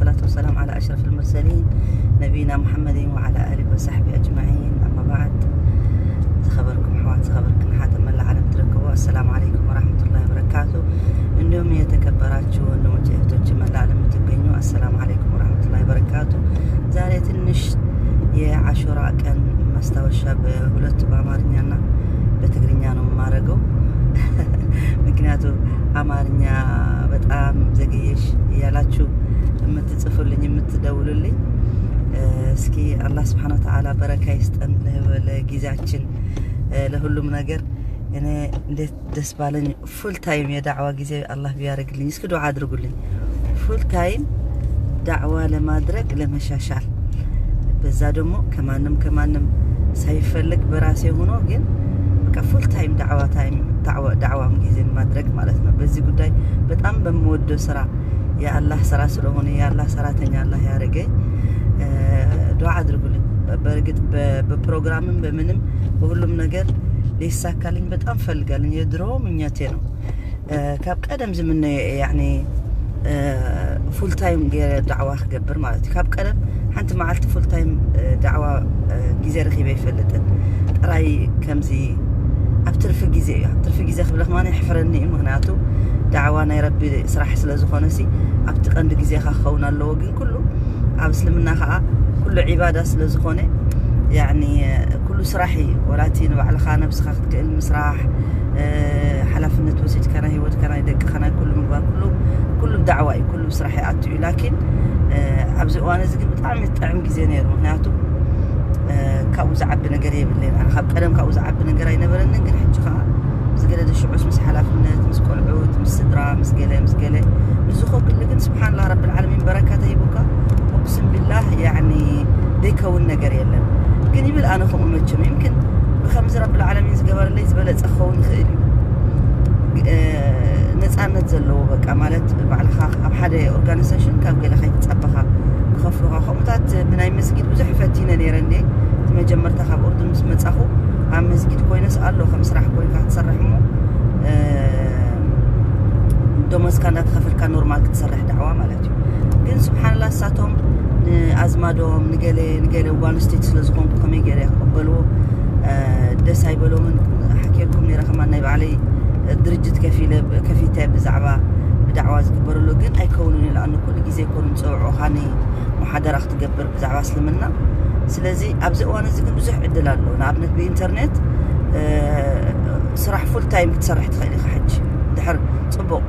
والصلاة والسلام على أشرف المرسلين نبينا محمد وعلى آله وصحبه أجمعين. أما بعد، ዝኸበርኩም ኣሕዋት፣ ዝኸበርክን ኣሓት መላእ ዓለም ትርከቡ፣ ኣሰላሙ ዓለይኩም ወራህመቱላሂ ወበረካቱ። እንዲሁም የተከበራችሁ ወንድሞች እህቶች መላእ ዓለም የምትገኙ፣ አሰላሙ አለይኩም ወራህመቱላሂ ወበረካቱ። ዛሬ ትንሽ የአሹራ ቀን ማስታወሻ በሁለቱ በአማርኛና በትግርኛ ነው የማረገው። ምክንያቱ አማርኛ በጣም ዘገየሽ እያላችሁ የምትጽፉልኝ፣ የምትደውሉልኝ፣ እስኪ አላህ ስብሐነ ወተዓላ በረካ ይስጠን ለጊዜያችን፣ ለሁሉም ነገር። እኔ እንዴት ደስ ባለኝ። ፉል ታይም የዳዕዋ ጊዜ አላህ ቢያደርግልኝ። እስኪ ዱዓ አድርጉልኝ። ፉል ታይም ዳዕዋ ለማድረግ ለመሻሻል፣ በዛ ደግሞ ከማንም ከማንም ሳይፈልግ በራሴ ሆኖ ግን በቃ ፉል ታይም ዳዕዋ ታይም ዳዕዋ- ዳዕዋም ጊዜ ማድረግ ማለት ነው። በዚህ ጉዳይ በጣም በምወደው ስራ፣ የአላህ ስራ ስለሆነ፣ የአላህ ሰራተኛ አላህ ያደረገኝ። ዱዓ አድርጉልኝ። በእርግጥ በ- በፕሮግራምም በምንም በሁሉም ነገር ሊሳካልኝ በጣም ፈልጋለኝ። የድሮ ምኞቴ ነው። ካብ ቀደም ዝምነዮ እየ፣ ያኒ ፉል ታይም ገይረ ዳዕዋ ክገብር ማለት እዩ። ካብ ቀደም ሓንቲ መዓልቲ ፉል ታይም ዳዕዋ ግዜ ረኺበ ይፈልጥን። ጥራይ ከምዚ ኣብ ትርፊ ግዜ እዩ። ኣብ ትርፊ ግዜ ክብለ ከማን ይሕፍረኒ እዩ። ምክንያቱ ዳዕዋ ናይ ረቢ ስራሕ ስለ ዝኾነ ሲ ኣብቲ ቀንዲ ግዜኻ ክኸውን ኣለዎ። ግን ኩሉ ኣብ እስልምና ከዓ ኩሉ ዒባዳ ስለ ዝኾነ፣ ያኒ ኩሉ ስራሕ እዩ። ወላቲ ንባዕልኻ ነብስኻ ክትክእል ምስራሕ፣ ሓላፍነት ወሲድካ ናይ ህይወትካ ናይ ደቅኻ ናይ ኩሉ ምግባር ኩሉ ኩሉ ዳዕዋ እዩ። ኩሉ ስራሕ ይኣቱ እዩ። ላኪን ኣብዚ እዋን እዚ ግን ብጣዕሚ ዝጥዕም ግዜ ነይሩ። ምክንያቱ ካብኡ ዝዓቢ ነገር የብለይን። ኣነ ካብ ቀደም ካብኡ ዝዓቢ ነገር ኣይነበረንን። ግን ሕጂ ከዓ ምስ ገለ ሽዑስ ምስ ሓላፍነት ምስ ቆልዑት ምስ ስድራ ምስ ገለ ምስ ገለ ንዝኾ ክሊ ግን ስብሓንላ ረብል ዓለሚን በረካ ተሂቡካ። እቅስም ቢላህ ያኒ ዘይከውን ነገር የለን። ግን ይብል ኣነ ከምኡ መቸም ይምክን ብከምዚ ረብል ዓለሚን ዝገበረለይ ዝበለፀ ክኸውን ይኽእል እዩ። ነፃነት ዘለዎ በቃ ማለት ባዕልኻ ኣብ ሓደ ኦርጋኒዜሽን ካብ ገለ ከይትፀበኻ ክኸፍሉኻ ከምኡታት ብናይ መስጊድ ብዙሕ ፈቲነ ነይረ እንዴ። እቲ መጀመርታ ካብ ኡርዱን ምስ መፃኹ ኣብ መስጊድ ኮይነስ ኣሎ ከም ስራሕ ኮይንካ ክትሰርሕ እሞ ደሞዝካ እንዳተኸፈልካ ኖርማል ክትሰርሕ ዳዕዋ ማለት እዩ። ግን ስብሓንላ እሳቶም ንኣዝማዶም ንገለ ንገለ ዋን ስቴት ስለ ዝኾንኩ ከመይ ገይረ ክቕበልዎ ደስ ኣይበሎምን። ሓኪርኩም ነይረ ከማን ናይ ባዕለይ ድርጅት ከፊለ ከፊተ ብዛዕባ ብዳዕዋ ዝግበረሉ ግን ኣይከውንን ኢሉ ኣነ ኩሉ ግዜ ይኮኑ ዝፀውዑኻ ንሙሓደራ ክትገብር ብዛዕባ እስልምና። ስለዚ ኣብዚ እዋን እዚ ግን ብዙሕ ዕድል ኣሎ። ንኣብነት ብኢንተርኔት ስራሕ ፉል ታይም ክትሰርሕ ትኽእል ኢኻ። ሕጂ ድሕር ፅቡቕ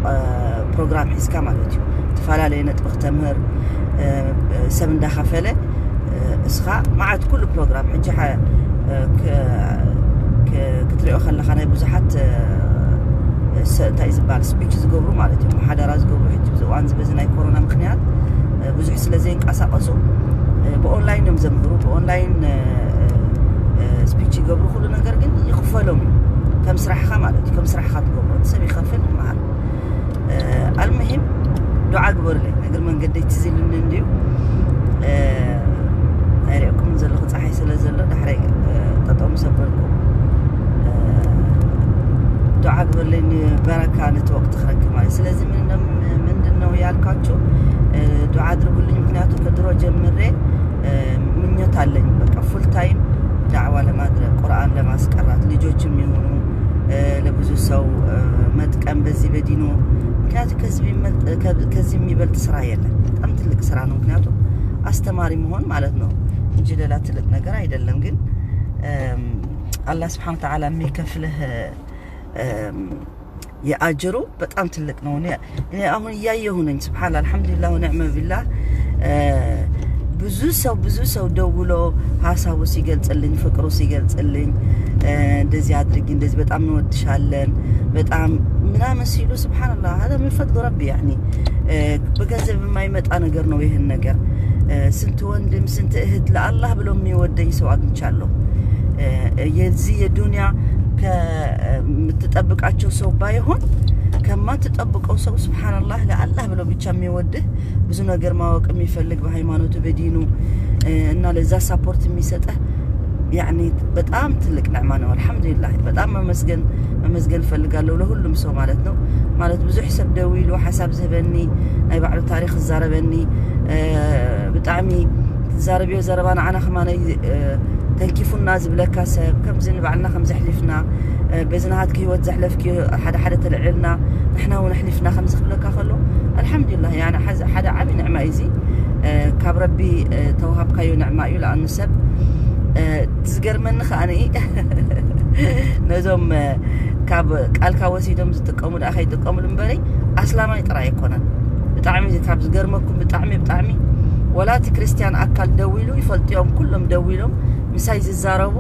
ፕሮግራም ሒዝካ ማለት እዩ። ዝተፈላለየ ነጥቢ ክተምህር ሰብ እንዳኸፈለ እስኻ መዓት ኩሉ ፕሮግራም ሕጂ ክትሪኦ ከለኻ ናይ ብዙሓት እንታይ ዝበሃል ስፒች ዝገብሩ ማለት እዮም ሓደራ ዝገብሩ ሕጂ ብዝእዋን ዝበዚ ናይ ኮሮና ምክንያት ብዙሕ ስለ ዘይንቀሳቀሱ ብኦንላይን እዮም ዘምህሩ። ብኦንላይን ስፒች ይገብሩ። ኩሉ ነገር ግን ይኽፈሎም እዩ። ከም ስራሕኻ ማለት እዩ። ከም ስራሕኻ ትገብሮ ሰብ ይኸፍል ይመሃል። ኣልሙሂም ዱዓ ግበሩለይ። እግር መንገደይ ትዝ ኢሉኒ እንድዩ። ኣይሪእኩምን ዘለኹ ፀሓይ ስለ ዘሎ ዳሕረይ ጠጠው ምስ ኣበልኩ ዱዓ ግበሩለይ ንበረካ ነቲ ወቅቲ ክረክብ ማለት። ስለዚ ምንድን ነው ያልኳችሁ ዱዓ አድርጉልኝ። ምክንያቱ ከድሮ ጀምሬ ምኞት ኣለኝ በቃ ፉል ታይም ዳዕዋ ለማድረግ ቁርኣን ለማስቀራት ልጆች የሚሆኑ ለብዙ ሰው መጥቀም በዚህ በዲኑ ምክንያቱ ከዚህ የሚበልጥ ስራ የለም። በጣም ትልቅ ስራ ነው። ምክንያቱ አስተማሪ መሆን ማለት ነው እንጂ ሌላ ትልቅ ነገር አይደለም። ግን አላህ ስብሓን ተዓላ የሚከፍልህ የአጅሩ በጣም ትልቅ ነው። እኔ አሁን እያየሁ ነኝ። ስብሓን አልሐምዱሊላህ ወኒዕመ ቢላህ። ብዙ ሰው ብዙ ሰው ደውሎ ሀሳቡ ሲገልጽልኝ ፍቅሩ ሲገልጽልኝ እንደዚህ አድርጊ እንደዚህ በጣም እንወድሻለን በጣም ምናምን ሲሉ ስብሓንላህ هذا من فضل ربي يعني በገንዘብ የማይመጣ ነገር ነው። ይህን ነገር ስንት ወንድም ስንት እህት ለአላህ ብሎ የሚወደኝ ሰው አግኝቻለሁ። የዚህ የዱንያ ከምትጠብቃቸው ሰው ባይሆን ከማትጠብቀው ሰው ስብሓንላህ ለአላህ ብሎ ብቻ የሚወድህ ብዙ ነገር ማወቅ የሚፈልግ በሃይማኖቱ በዲኑ እና ለዛ ሳፖርት የሚሰጠህ ያኒ በጣም ትልቅ ንዕማ ነው። አልሐምዱሊላህ በጣም መመስገን መመስገን እፈልጋለሁ ለሁሉም ሰው ማለት ነው። ማለት ብዙሕ ሰብ ደዊሉ ሓሳብ ዝህበኒ፣ ናይ ባዕሉ ታሪክ ዝዛረበኒ፣ ብጣዕሚ ትዛረብዮ ዘረባ ንዓና ከማነይ ተንኪፉና ዝብለካ ሰብ፣ ከምዚ ንባዕልና ከም ዘሕሊፍና፣ በዚ ናሃትኪ ህይወት ዘሕለፍኪ ሓደ ሓደ ተልዕልና ንሕና እውን ኣሕሊፍና ከምዚ ክብለካ ከሎ፣ ኣልሓምዱሊላህ። ያኒ ሓደ ዓብዪ ንዕማ እዩ እዚ። ካብ ረቢ ተዋሃብካዮ ንዕማ እዩ። ለኣኑ ሰብ ዝገርመኒ ከኣ ነዞም ካብ ቃልካ ወሲዶም ዝጥቀሙ ደኣ ከይጥቀሙሉ እምበረይ፣ ኣስላማይ ጥራይ ኣይኮነን። ብጣዕሚ ካብ ዝገርመኩም፣ ብጣዕሚ ብጣዕሚ፣ ወላ እቲ ክርስትያን ኣካል ደዊሉ ይፈልጥዮም፣ ኩሎም ደዊሎም ምሳይ ዝዛረቡ።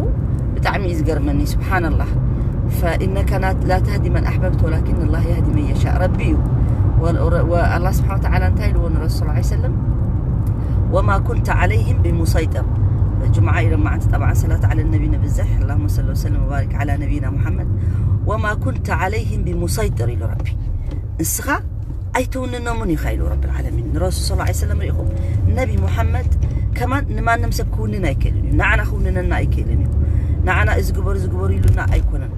ብጣዕሚ እዩ ዝገርመኒ። ስብሓንላህ። ፈኢነካ ላ ተህዲ መን ኣሕበብት ወላኪን ላህ የህዲ መን የሻእ። ረቢ እዩ። ኣላ ስብሓን ወተዓላ እንታይ ኢልዎ ንረሱል ስ ሰለም? ወማ ኩንተ ዓለይህም ብሙሰይጥር። ጅምዓ ኢሎም መዓንቲ ጠብዓ ሰላት ዓለ ነቢ ንብዝሕ። ኣላሁመ ሰሊ ወሰለም ወባሪክ ዓላ ነቢይና ሙሓመድ። ወማ ኩንተ ዓለይህም ብሙሰይጥር ኢሉ ረቢ። ንስኻ ኣይትውንኖምን ኢኻ ኢሉ ረብል ዓለሚን ንረሱል ሰለላሁ ዐለይሂ ወሰለም ርኢኹም። ነቢ ሙሓመድ ከማን ንማንም ሰብ ክውንን ኣይክእልን እዩ። ንዓና ክውንነና ኣይክእልን እዩ። ንዓና እዚ ግበሩ፣ እዚ ግበሩ ኢሉና ኣይኮነን።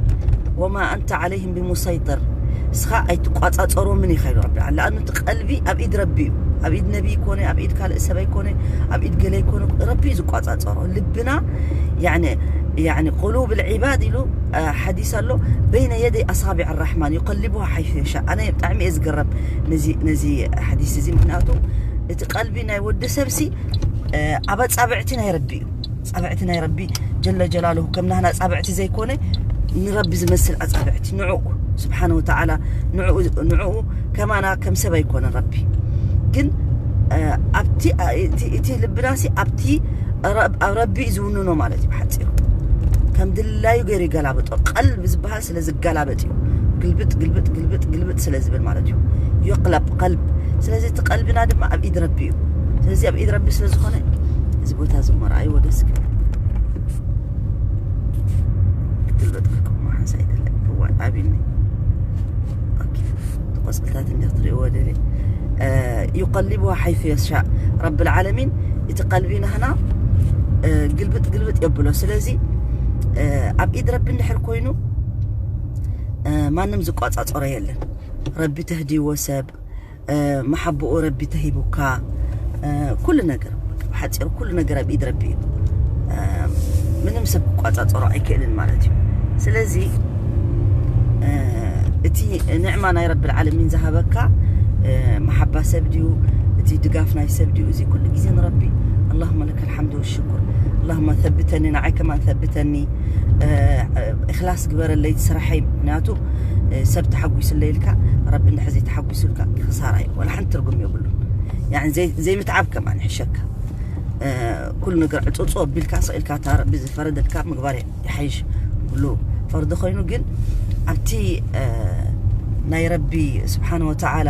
ወማ ኣንተ ዓለይህም ብሙሰይጥር፣ ንስኻ ኣይትቋጻጸሮምን ኢኻ ኢሉ ረብል ዓለሚን። ለኣኑ እቲ ቀልቢ ኣብ ኢድ ረቢ እዩ። ኣብ ኢድ ነቢ ይኮነ፣ ኣብ ኢድ ካልእ ሰብ ኣይኮነ፣ ኣብ ኢድ ገለ ይኮነ፣ ረቢ እዩ ዝቋጻጸሮ። ልብና ያኒ ያኒ ቁሉብ ልዒባድ ኢሉ ሓዲስ ኣሎ፣ በይነ የደይ ኣሳቢዕ ራሕማን ዩቀልቡሃ ሓይሱ የሻእ። ኣነ ብጣዕሚ እየ ዝገረም ነዚ ነዚ ሓዲስ እዚ። ምክንያቱ እቲ ቀልቢ ናይ ወዲ ሰብሲ ኣብ ኣጻብዕቲ ናይ ረቢ እዩ። ኣጻብዕቲ ናይ ረቢ ጀለ ጀላሉ ከም ናህና ኣጻብዕቲ ዘይኮነ፣ ንረቢ ዝመስል ኣጻብዕቲ ንዕኡ ስብሓነ ወተዓላ፣ ንዕኡ ንዕኡ ከማና ከም ሰብ ኣይኮነን ረቢ። ግን ኣብቲ እቲ ልብናሲ ኣብቲ ኣብ ረቢ እዩ ዝውንኖ ማለት እዩ ብሓፂሩ። ከም ድላዩ ገይሩ ይገላብጦ። ቀልብ ዝበሃል ስለ ዝገላበጥ እዩ። ግልብጥ ግልብጥ ግልብጥ ግልብጥ ስለ ዝብል ማለት እዩ። ዩቅለብ ቀልብ። ስለዚ እቲ ቀልብና ድማ ኣብ ኢድ ረቢ እዩ። ስለዚ ኣብ ኢድ ረቢ ስለ ዝኾነ እዚ ቦታ እዚ እሞ ረኣይዎ ደስ ክብል። ግልብጥ ክልኩም ሓንሳ ይደለ። እዋ ኣብኒ። ኦኬ። ቆፅልታት እንዲኽ ትሪእዎ ደሊ። ዩቀሊቡሃ ሓይሱ የሻእ። ረብል ዓለሚን እቲ ቀልቢ ናህና ግልብጥ ግልብጥ የብሎ። ስለዚ ኣብ ኢድ ረቢ እንድሕር ኮይኑ ማንም ዝቋፃፀሮ የለን። ረቢ ተህዲዎ ሰብ፣ መሓብኡ ረቢ ተሂቡካ፣ ኩሉ ነገር፣ ብሓፂሩ ኩሉ ነገር ኣብ ኢድ ረቢ እዩ። ምንም ሰብ ክቋፃፀሮ ኣይክእልን ማለት እዩ። ስለዚ እቲ ንዕማ ናይ ረብል ዓለሚን ዝሃበካ መሓባ ሰብ ድዩ፣ እቲ ድጋፍ ናይ ሰብ ድዩ፣ እዚ ኩሉ ግዜ ንረቢ። ኣላሁመ ለከል ሓምድ ወሽኩር። ኣላሁመ ሰብተኒ፣ ንዓይ ከማን ሰብተኒ። እኽላስ ግበረለይ እቲ ስራሐይ። ምክንያቱ ሰብ ተሓጒሱለይ ኢልካ ረቢ እንድሕር ዘይተሓጒሱልካ ክሳራ እዩ። ዋላ ሓንቲ ትርጉም የብሉን። ያኒ ዘይምትዓብ ከማን ይሕሸካ። ኩሉ ነገር ዕፁፁ ኣቢልካ ስቕ ኢልካ እታ ረቢ ዝፈረደልካ ምግባር ይሓይሽ። ኩሉ ፈርዲ ኮይኑ ግን ኣብቲ ናይ ረቢ ስብሓነ ወተዓላ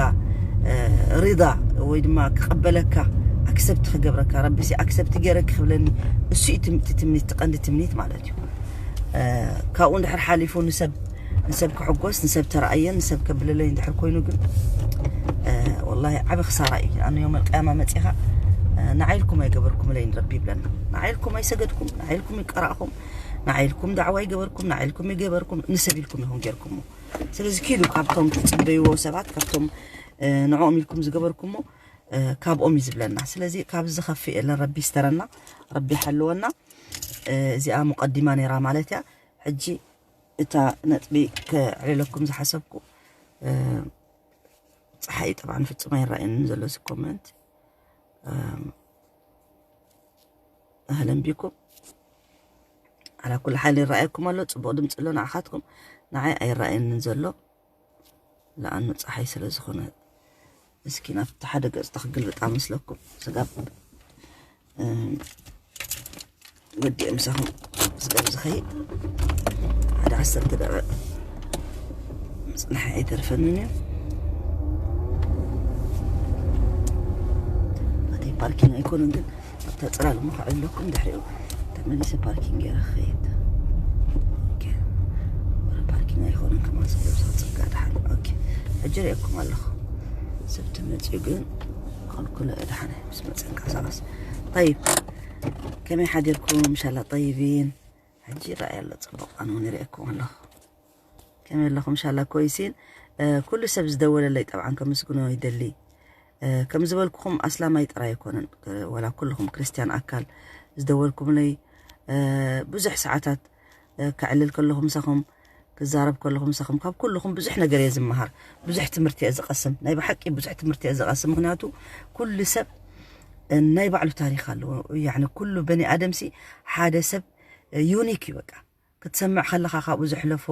ሪዳ ወይ ድማ ክቐበለካ ኣክሰብቲ ክገብረካ ረቢ ሲ ኣክሰብቲ ገይረ ክብለኒ እሱ እዩ ትምኒት፣ ትምኒት፣ ቀንዲ ትምኒት ማለት እዩ። ካብኡ እንድሕር ሓሊፉ ንሰብ ንሰብ ክሕጎስ ንሰብ ተረኣየ ንሰብ ከብለለይ እንድሕር ኮይኑ ግን ወላሂ ዓቢ ክሳራ እዩ። ኣነ ዮም ኣልቅያማ መፂኻ ንዓይልኩም ኣይገበርኩምለይ ንረቢ ይብለና። ንዓይልኩም ኣይሰገድኩም፣ ንዓይልኩም ይቀራእኹም፣ ንዓይልኩም ዳዕዋ ይገበርኩም፣ ንዓይልኩም ይገበርኩም፣ ንሰብ ኢልኩም ኢኹም ገይርኩሞ። ስለዚ ኪዱ ካብቶም ትፅበይዎ ሰባት፣ ካብቶም ንዕኦም ኢልኩም ዝገበርኩሞ ካብኦም እዩ ዝብለና። ስለዚ ካብ ዝኸፍእ የለን። ረቢ ይስተረና፣ ረቢ ይሓልወና። እዚኣ ሙቀዲማ ነይራ ማለት እያ። ሕጂ እታ ነጥቢ ከዕልለኩም ዝሓሰብኩ ፀሓይ ጠብዓን ፍጹም ኣይረኣየንን ዘሎ እዚ ኮመንት። ኣህለን ቢኩም። ዓላ ኩሉ ሓይሊ ይረኣየኩም ኣሎ፣ ፅቡቕ ድምፂ ኣሎ ንዓኻትኩም። ንዓይ ኣይረኣየንን ዘሎ ለኣኑ ፀሓይ ስለ ዝኾነ። እስኪ ናብቲ ሓደ ገፅ ተክግልብጣ መስለኩም ስጋብ ወዲኤ ምሳኹም ስጋብ ዝኸይድ ሓደ ዓሰርተ ደቂቕ ምፅናሕ ኣይተርፈንን እዩ። ኣተይ ፓርኪንግ ኣይኮነን ግን ኣብታ ፅላል እሞ ከዕለኩም ድሕሪኡ ተመሊሰ ፓርኪንግ ገይረ ክኸይድ። ኦኬ። ወረ ፓርኪንግ ኣይኮነን ከማን ስለ ዝፅጋ ድሓን። ኦኬ። ሕጂ ሪእኩም ኣለኹ። ሰብ ተመፅኡ ግን ከልኩለ ድሓነ ምስ መፀ እንቀሳቀስ። ጠይብ። ከመይ ሓዲርኩም? እንሻላ ጠይቢን። ሕጂ ይረኣይ ኣሎ ጽቡቕ፣ ኣነ እውን ይርእየኩም ኣለኹ። ከመይ ኣለኹም? ሻላ ኮይሲን ኩሉ ሰብ ዝደወለለይ ጠብዓን ከምስግኖ ይደሊ። ከም ዝበልኩኹም ኣስላማይ ጥራይ ኣይኮነን፣ ወላ ኩልኹም ክርስትያን ኣካል ዝደወልኩምለይ ብዙሕ ሰዓታት ከዕልል ከለኹ ምሳኹም ክዛረብ ከለኹ ምሳኹም ካብ ኩልኹም ብዙሕ ነገር እየ ዝመሃር። ብዙሕ ትምህርቲ እየ ዝቐስም። ናይ ብሓቂ ብዙሕ ትምህርቲ እየ ዝቐስም። ምኽንያቱ ኩሉ ሰብ ናይ ባዕሉ ታሪኽ ኣለዎ። ያኒ ኩሉ በኒ ኣደምሲ ሓደ ሰብ ዩኒክ እዩ። በቃ ክትሰምዕ ከለኻ ካብኡ ዘሕለፎ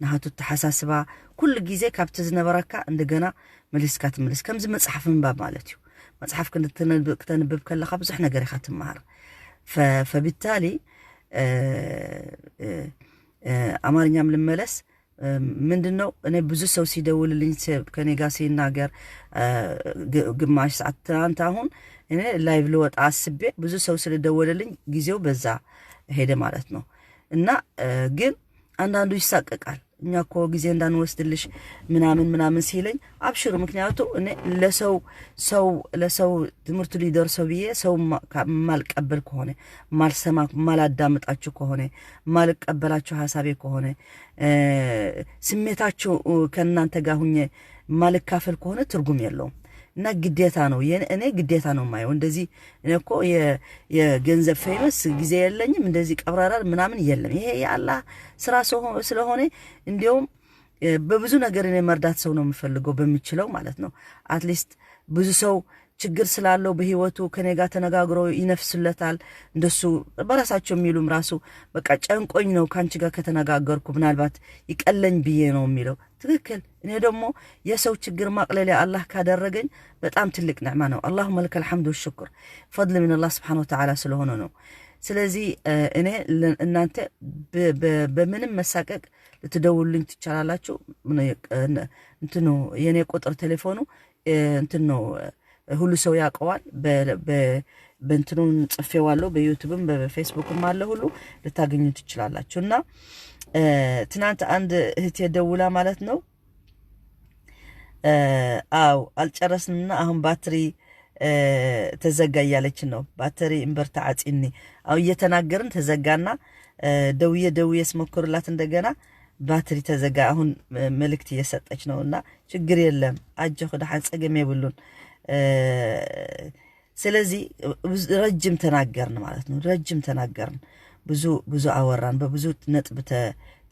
ናሃቱ ኣተሓሳስባ ኩሉ ግዜ ካብቲ ዝነበረካ እንደገና መሊስካ ትምልስ። ከምዚ መጽሓፍ ምንባብ ማለት እዩ። መጽሓፍ ክተንብብ ከለኻ ብዙሕ ነገር ኢኻ ትመሃር። ፈቢታሊ ኣማርኛም ልመለስ ምንድን ነው እኔ ብዙ ሰው ሲደውልልኝ ከኔ ጋር ሲናገር ግማሽ ሰዓት ትናንት አሁን እኔ ላይቭ ልወጣ አስቤ ብዙ ሰው ስለደወለልኝ ጊዜው በዛ ሄደ ማለት ነው። እና ግን አንዳንዱ ይሳቀቃል። እኛ እኮ ጊዜ እንዳንወስድልሽ ምናምን ምናምን ሲለኝ አብሽሩ። ምክንያቱ እኔ ለሰው ሰው ለሰው ትምህርቱ ሊደርሰው ብዬ ሰው ማልቀበል ከሆነ ማልሰማ ማላዳምጣችሁ ከሆነ ማልቀበላችሁ ሀሳቤ ከሆነ ስሜታችሁ ከእናንተ ጋር ሁኜ ማልካፈል ከሆነ ትርጉም የለውም። እና ግዴታ ነው እኔ ግዴታ ነው የማየው። እንደዚህ እኔ እኮ የገንዘብ ፌመስ ጊዜ የለኝም እንደዚህ ቀብራራል ምናምን የለም። ይሄ የአላህ ስራ ስለሆነ እንዲሁም በብዙ ነገር እኔ መርዳት ሰው ነው የምፈልገው በምችለው ማለት ነው። አትሊስት ብዙ ሰው ችግር ስላለው በህይወቱ ከኔ ጋር ተነጋግሮ ይነፍስለታል። እንደሱ በራሳቸው የሚሉም ራሱ በቃ ጨንቆኝ ነው ከአንቺ ጋር ከተነጋገርኩ ምናልባት ይቀለኝ ብዬ ነው የሚለው። ትክክል። እኔ ደግሞ የሰው ችግር ማቅለል አላህ ካደረገኝ በጣም ትልቅ ነዕማ ነው። አላሁመ ለከል ሐምድ ወሽኩር ፈድል ምን አላህ ስብሓን ወተዓላ ስለሆነ ነው። ስለዚህ እኔ እናንተ በምንም መሳቀቅ ልትደውሉልኝ ትቻላላችሁ። እንትኑ የኔ ቁጥር ቴሌፎኑ እንትን ነው፣ ሁሉ ሰው ያውቀዋል። በእንትኑን ጽፌዋለሁ፣ በዩቱብም በፌስቡክም አለ፣ ሁሉ ልታገኙ ትችላላችሁ። እና ትናንት አንድ እህቴ ደውላ ማለት ነው። አው አልጨረስንምና አሁን ባትሪ ተዘጋ እያለች ነው። ባትሪ እምበር ተዓጺኒ። አው እየተናገርን ተዘጋና ደውዬ ደውዬ ስሞክርላት እንደገና ባትሪ ተዘጋ። አሁን መልእክት እየሰጠች ነው። እና ችግር የለም አጆኽ፣ ደሓን ጸገም የብሉን። ስለዚህ ረጅም ተናገርን ማለት ነው። ረጅም ተናገርን፣ ብዙ ብዙ አወራን። በብዙ ነጥብ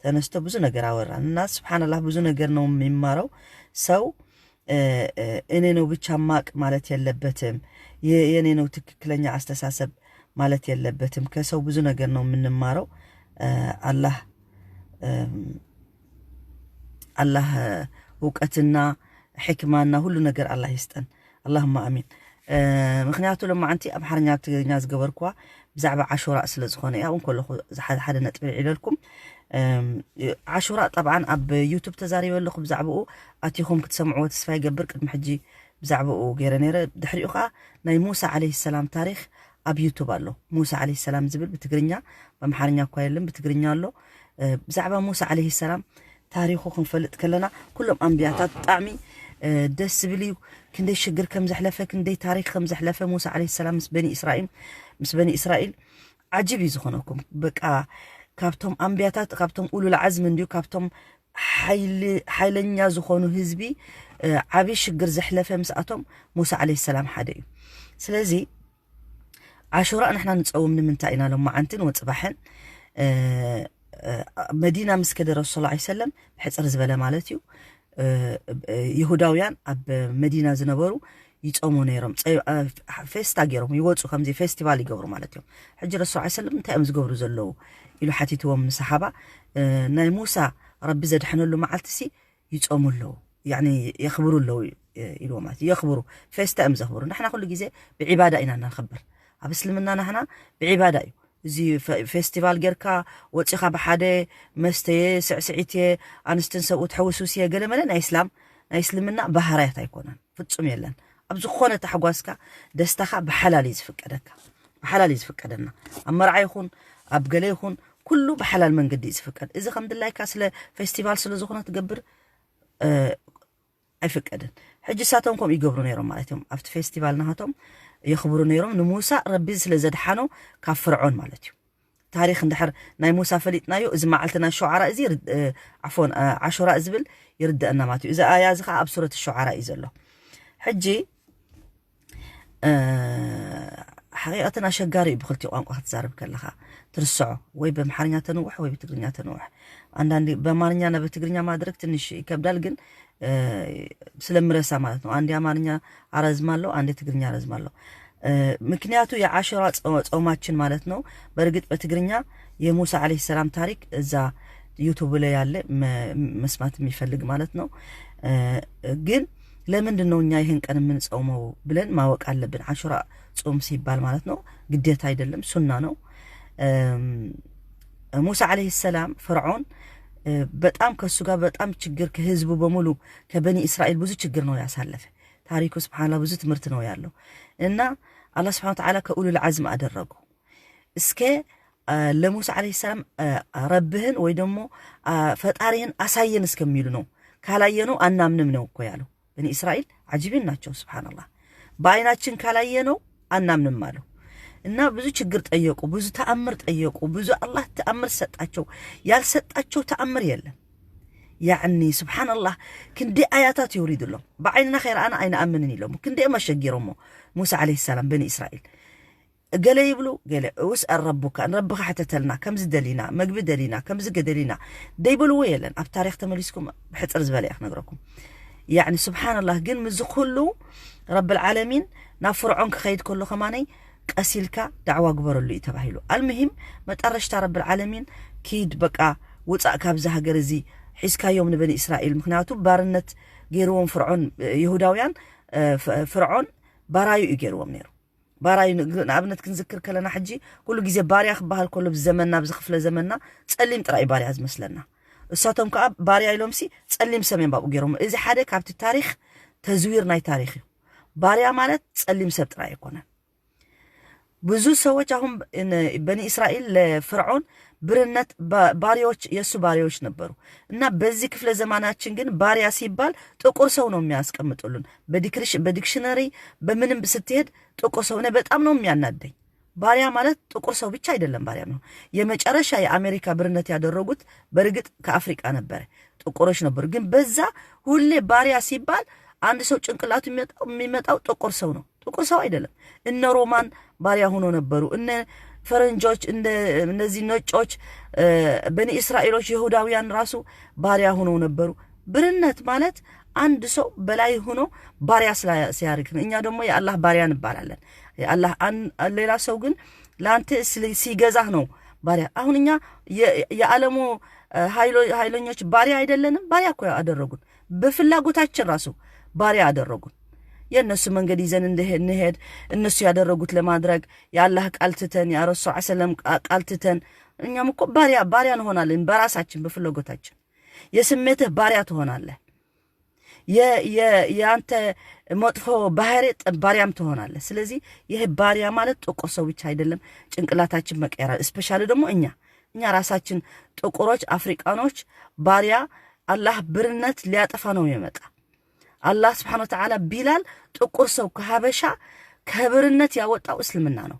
ተነስቶ ብዙ ነገር አወራን። እና ስብሓንላህ ብዙ ነገር ነው የሚማረው ሰው። እኔ ነው ብቻ ማቅ ማለት የለበትም። የእኔ ነው ትክክለኛ አስተሳሰብ ማለት የለበትም። ከሰው ብዙ ነገር ነው የምንማረው። አላህ አላህ እውቀትና ሕክማና ሁሉ ነገር ኣላህ ይስጠን። ኣላሁማ ኣሚን። ምክንያቱ ሎማዓንቲ ኣምሓርኛ ትግርኛ ዝገበርኩዋ ብዛዕባ ዓሹራ ስለ ዝኾነ እያ። እውን ከለኹ ሓደ ሓደ ነጥቢ ኢለልኩም። ዓሹራ ጠብዓን ኣብ ዩቱብ ተዛሪበ ኣለኹ ብዛዕባኡ። ኣቲኹም ክትሰምዕዎ ተስፋ ይገብር። ቅድሚ ሕጂ ብዛዕባኡ ገይረ ነይረ። ድሕሪኡ ከዓ ናይ ሙሳ ዓለይሂ ሰላም ታሪክ ኣብ ዩቱብ ኣሎ። ሙሳ ዓለይሂ ሰላም ዝብል ብትግርኛ፣ ብኣምሓርኛ እኳ የለን፣ ብትግርኛ ኣሎ። ብዛዕባ ሙሳ ዓለይሂ ሰላም ታሪኹ ክንፈልጥ ከለና ኩሎም ኣንብያታት ብጣዕሚ ደስ ዝብል እዩ። ክንደይ ሽግር ከም ዘሕለፈ፣ ክንደይ ታሪክ ከም ዘሕለፈ ሙሳ ዓለይሂ ሰላም ምስ በኒ እስራኤል ምስ በኒ እስራኤል ዓጅብ እዩ ዝኾነኩም። በቃ ካብቶም ኣንብያታት፣ ካብቶም ኡሉል ዓዝም እንድዩ፣ ካብቶም ሓይለኛ ዝኾኑ ህዝቢ ዓብዪ ሽግር ዘሕለፈ ምስኣቶም ሙሳ ዓለይሂ ሰላም ሓደ እዩ። ስለዚ ዓሹራ ንሕና ንፀውም ንምንታይ ኢና? ሎማዓንትን ወፅባሕን መዲና ምስ ከደ ረሱል ላ ሰለም ብሕፅር ዝበለ ማለት እዩ። ይሁዳውያን ኣብ መዲና ዝነበሩ ይፀሙ ነይሮም። ፌስታ ገይሮም ይወፁ፣ ከምዚ ፌስቲቫል ይገብሩ ማለት እዮም። ሕጂ ረሱል ላ ሰለም እንታይ እዮም ዝገብሩ ዘለዉ ኢሉ ሓቲትዎም ንሰሓባ። ናይ ሙሳ ረቢ ዘድሐነሉ መዓልቲ ሲ ይጾሙ ኣለዉ፣ ያኒ የኽብሩ ኣለዉ ኢልዎ ማለት እዩ። የኽብሩ፣ ፌስታ እዮም ዘኽብሩ። ንሕና ኩሉ ግዜ ብዒባዳ ኢና እናንኸብር። ኣብ እስልምና ናህና ብዒባዳ እዩ። እዚ ፌስቲቫል ጌርካ ወጺኻ ብሓደ መስተየ ስዕስዒትየ ኣንስትን ሰብኡ ትሕውስውስየ ገለመለ ናይ እስላም ናይ እስልምና ባህርያት ኣይኮነን፣ ፍጹም የለን። ኣብ ዝኾነ ታሕጓስካ ደስታኻ ብሓላል እዩ ዝፍቀደካ፣ ብሓላል እዩ ዝፍቀደና። ኣብ መርዓ ይኹን ኣብ ገለ ይኹን ኩሉ ብሓላል መንገዲ እዩ ዝፍቀድ። እዚ ከም ድላይካ ስለ ፌስቲቫል ስለ ዝኾነ ትገብር ኣይፍቀድን። ሕጂ እሳቶም ከምኡ ይገብሩ ነይሮም ማለት እዮም። ኣብቲ ፌስቲቫል ናሃቶም የኽብሩ ነይሮም ንሙሳ ረቢ ስለ ዘድሓኖ ካብ ፍርዖን ማለት እዩ። ታሪኽ እንድሕር ናይ ሙሳ ፈሊጥናዮ፣ እዚ መዓልቲ ናይ ሸዓራ እዚ ርድ-፣ እ፣ ዓፎን፣ እ፣ ዓሹራ ዝብል ይርደአና ማለት እዩ። እዚ ኣያ እዚ ከዓ ኣብ ሱረት ሸዓራ እዩ ዘሎ። ሕጂ፣ እ፣ ሓቂቐትን ኣሸጋሪ እዩ ብክልቲኡ ቋንቋ ክትዛረብ ከለኻ። ትርስዖ፣ ወይ በምሓርኛ ተንውሕ ወይ ብትግርኛ ተንውሕ። አንዳንዴ በአማርኛና በትግርኛ ማድረግ ትንሽ ይከብዳል፣ ግን፣ እ፣ ስለምረሳ ማለት ነው። አንዴ አማርኛ አረዝማለሁ፣ አንዴ ትግርኛ አረዝማለሁ። እ፣ ምክንያቱ የዓሹራ ጾ-፣ ጾማችን ማለት ነው። በእርግጥ በትግርኛ የሙሳ ዓለይሂ ሰላም ታሪክ እዛ ዩቱብ ላይ ያለ መ-፣ መስማት የሚፈልግ ማለት ነው። እ፣ ግን ለምንድን ነው እኛ ይህን ቀን የምንጾመው ብለን ማወቅ አለብን። ዓሹራ ጾም ሲባል ማለት ነው፣ ግዴታ አይደለም፣ ሱና ነው። እም፣ ሙሳ ዓለይሂ ሰላም፣ ፈርዖን፣ እ፣ በጣም ከሱ ጋር በጣም ችግር፣ ከህዝቡ በሙሉ፣ ከበኒ እስራኤል ብዙ ችግር ነው ያሳለፈ። ታሪኩ ስብሓንላ ብዙ ትምህርት ነው ያለው። እና አላህ ስብሓን ወተዓላ ከኡሉል ዓዝም አደረገው። እስከ፣ አ፣ ለሙሳ ዓለይሂ ሰላም፣ አ፣ ረብህን ወይ ደግሞ፣ አ፣ ፈጣሪህን አሳየን እስከሚሉ ነው። ካላየነው አናምንም ነው እኮ ያለው። በኒ እስራኤል አጂቢን ናቸው። ስብሓንላህ፣ በአይናችን ካላየነው አናምንም አለው። እና ብዙ ችግር ጠየቁ፣ ብዙ ተአምር ጠየቁ፣ ብዙ አላህ ተአምር ሰጣቸው። ያልሰጣቸው ተአምር የለም። ያዕኒ ስብሓንላህ፣ ክንደይ ኣያታት የውሪድሎም። ብዓይንና ከይረኣና ኣይንኣምንን ኢሎም። ክንደይ መሸጊሮሞ ሙሳ ዓለይሂ ሰላም በኒ እስራኤል። ገለ ይብሉ፣ ገለ እውስ ረቡካ፣ ንረብኻ ሕተተልና፣ ከምዚ ደሊና፣ መግቢ ደሊና፣ ከምዚ ገደሊና ደይበልዎ የለን። ኣብ ታሪኽ ተመሊስኩም ብሕፅር ዝበለ እየ ክነግረኩም። ያዕኒ ስብሓንላህ፣ ግን ምዚ ኩሉ ረብል ዓለሚን ናብ ፍርዖን ክኸይድ ከሎ ከማነይ ቀሲልካ ዳዕዋ ግበረሉ እዩ ተባሂሉ። አልምሂም መጠረሽታ ረብል ዓለሚን ኪድ በቃ ውፃእ ካብዚ ሃገር እዚ ሒዝካዮም ንበኒ እስራኤል። ምክንያቱ ባርነት ገይርዎም ፍርዖን፣ ይሁዳውያን፣ እ፣ ፍ-፣ ፍርዖን ባራዩ እዩ ገይርዎም ነይሩ። ባራዩ ን-፣ ንኣብነት ክንዝክር ከለና ሕጂ ኩሉ ግዜ ባርያ ክበሃል ከሎ ብዘመንና፣ ኣብዚ ክፍለ ዘመንና ጸሊም ጥራይ እዩ ባርያ ዝመስለና። እሳቶም ከኣ ባርያ ኢሎምሲ ጸሊም ሰሜን ባብኡ ገይሮም። እዚ ሓደ ካብቲ ታሪኽ ተዝዊር ናይ ታሪኽ እዩ። ባርያ ማለት ጸሊም ሰብ ጥራይ ኣይኮነን። ብዙ ሰዎች አሁን እነ-፣ በኒ እስራኤል ለፍርዖን ብርነት ባ-፣ ባሪያዎች፣ የእሱ ባሪያዎች ነበሩ። እና በዚህ ክፍለ ዘመናችን ግን ባሪያ ሲባል ጥቁር ሰው ነው የሚያስቀምጡልን። በዲክሪሽ-፣ በዲክሽነሪ በምንም ስትሄድ ጥቁር ሰው። እኔ በጣም ነው የሚያናደኝ። ባሪያ ማለት ጥቁር ሰው ብቻ አይደለም፣ ባሪያ ነው። የመጨረሻ የአሜሪካ ብርነት ያደረጉት በእርግጥ ከአፍሪቃ ነበረ፣ ጥቁሮች ነበሩ። ግን በዛ ሁሌ ባሪያ ሲባል አንድ ሰው ጭንቅላቱ የሚመጣው፣ የሚመጣው ጥቁር ሰው ነው። ጥቁር ሰው አይደለም። እነ ሮማን ባሪያ ሆኖ ነበሩ። እነ ፈረንጆች፣ እንደ እነዚህ ነጮች፣ እ፣ በኒ እስራኤሎች፣ ይሁዳውያን ራሱ ባሪያ ሆነው ነበሩ። ብርነት ማለት አንድ ሰው በላይ ሆኖ ባሪያ ስላ-፣ ሲያደርግ ነው። እኛ ደግሞ የአላህ ባሪያ እንባላለን። የአላህ አን-፣ ሌላ ሰው ግን ለአንተ ስለ-፣ ሲገዛህ ነው ባሪያ። አሁን እኛ የ-፣ የዓለሙ፣ እ፣ ኃይሎ-፣ ኃይለኞች ባሪያ አይደለንም? ባሪያ እኮ አደረጉን። በፍላጎታችን ራሱ ባሪያ አደረጉን። የእነሱ መንገድ ይዘን እንደ-፣ እንሄድ፣ እነሱ ያደረጉት ለማድረግ፣ የአላህ ቃል ትተን፣ ያ ረሱል ሰለም ቃ-፣ ቃል ትተን፣ እኛም እኮ ባሪያ፣ ባሪያ እንሆናለን በራሳችን በፍላጎታችን። የስሜትህ ባሪያ ትሆናለህ። የ-፣ የ-፣ የአንተ መጥፎ ባህሪ ጥ-፣ ባሪያም ትሆናለህ። ስለዚህ ይሄ ባሪያ ማለት ጥቁር ሰው ብቻ አይደለም፣ ጭንቅላታችን መቀየር አለ። እስፔሻሊ ደግሞ እኛ፣ እኛ ራሳችን ጥቁሮች አፍሪቃኖች ባሪያ፣ አላህ ብርነት ሊያጠፋ ነው የመጣ። አላህ ስብሓነ ወተዓላ ቢላል ጥቁር ሰው ከሀበሻ ከብርነት ያወጣው እስልምና ነው።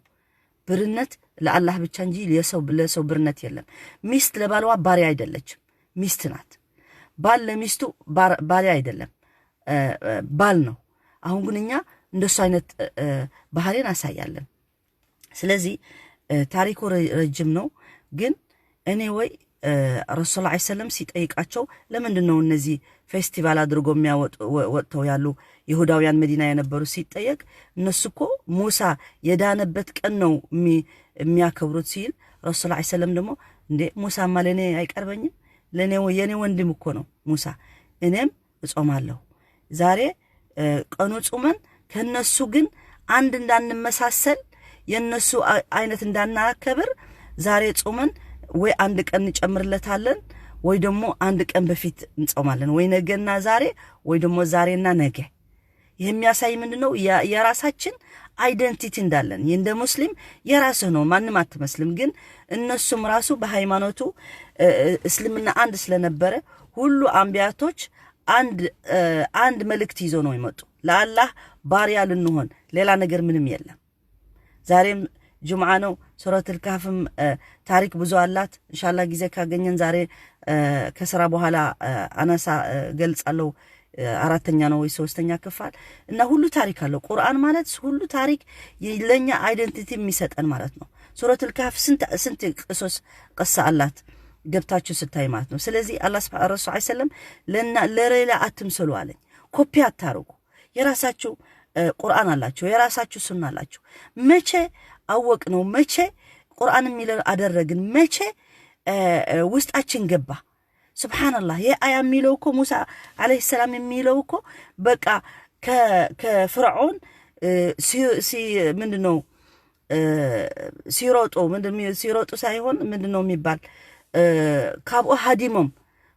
ብርነት ለአላህ ብቻ እንጂ የሰው፣ ለሰው ብርነት የለም። ሚስት ለባልዋ ባሪያ አይደለችም፣ ሚስት ናት። ባል ለሚስቱ ባር-፣ ባሪያ አይደለም፣ እ፣ እ፣ ባል ነው። አሁን ግን እኛ እንደሱ አይነት፣ እ፣ እ፣ ባህሪ እናሳያለን። ስለዚህ፣ እ፣ ታሪኩ ረ-፣ ረጅም ነው። ግን ኤኒዌይ፣ እ፣ ረሱል ዐለይሂ ሰለም ሲጠይቃቸው ለምንድን ነው እነዚህ ፌስቲቫል አድርጎ የሚያወጡ፣ ወ-፣ ወጥተው ያሉ ይሁዳውያን መዲና የነበሩ ሲጠየቅ፣ እነሱ እኮ ሙሳ የዳነበት ቀን ነው የሚ-፣ የሚያከብሩት ሲል፣ ረሱል ዐለይሂ ሰለም ደግሞ «እንዴ ሙሳማ ለእኔ አይቀርበኝም? ለእኔ ወ-፣ የእኔ ወንድም እኮ ነው ሙሳ። እኔም እጾማለሁ። ዛሬ፣ እ፣ ቀኑ ጾመን ከነሱ ግን አንድ እንዳንመሳሰል፣ የነሱ አ-፣ አይነት እንዳናከብር፣ ዛሬ ጾመን ወይ አንድ ቀን እንጨምርለታለን ወይ ደግሞ አንድ ቀን በፊት እንጾማለን፣ ወይ ነገና ዛሬ ወይ ደግሞ ዛሬና ነገ።» ይህ የሚያሳይ ምንድን ነው? የ-፣ የራሳችን አይደንቲቲ እንዳለን። እንደ ሙስሊም የራስህ ነው፣ ማንም አትመስልም። ግን እነሱም ራሱ በሃይማኖቱ፣ እ፣ እ፣ እስልምና አንድ ስለነበረ ሁሉ አንቢያቶች አንድ፣ እ፣ አንድ መልእክት ይዞ ነው የመጡ። ለአላህ ባሪያ ልንሆን፣ ሌላ ነገር ምንም የለም። ዛሬም ጁምዓ ነው፣ ሱረቱል ካህፍም ታሪክ ብዙ አላት። እንሻላ ጊዜ ካገኘን ዛሬ ከስራ በኋላ አነሳ ገልጻለሁ። አራተኛ ነው ወይ ሶስተኛ ክፋል እና ሁሉ ታሪክ አለው። ቁርአን ማለት ሁሉ ታሪክ ለኛ አይደንቲቲ የሚሰጠን ማለት ነው። ሱረቱል ካህፍ ስንት ስንት ቅሶስ ቅሳ አላት ገብታችሁ ስታይ ማለት ነው። ስለዚህ አላህ ስብሐ ረሱል ሰለም ለና ለሌላ አትምሰሉ አለኝ። ኮፒ አታርጉ። የራሳችሁ ቁርአን አላችሁ፣ የራሳችሁ ሱና አላችሁ። መቼ አወቅ ነው መቼ ቁርአን የሚለው አደረግን መቼ ውስጣችን ገባ። ሱብሓነላህ። ይህ አያ የሚለው እኮ ሙሳ አለይሂ ሰላም የሚለው እኮ በቃ ከፍርዖን ምንድን ነው ሲሮጡ ሲሮጡ ሳይሆን ምንድን ነው የሚባል ካብኡ ሃዲሞም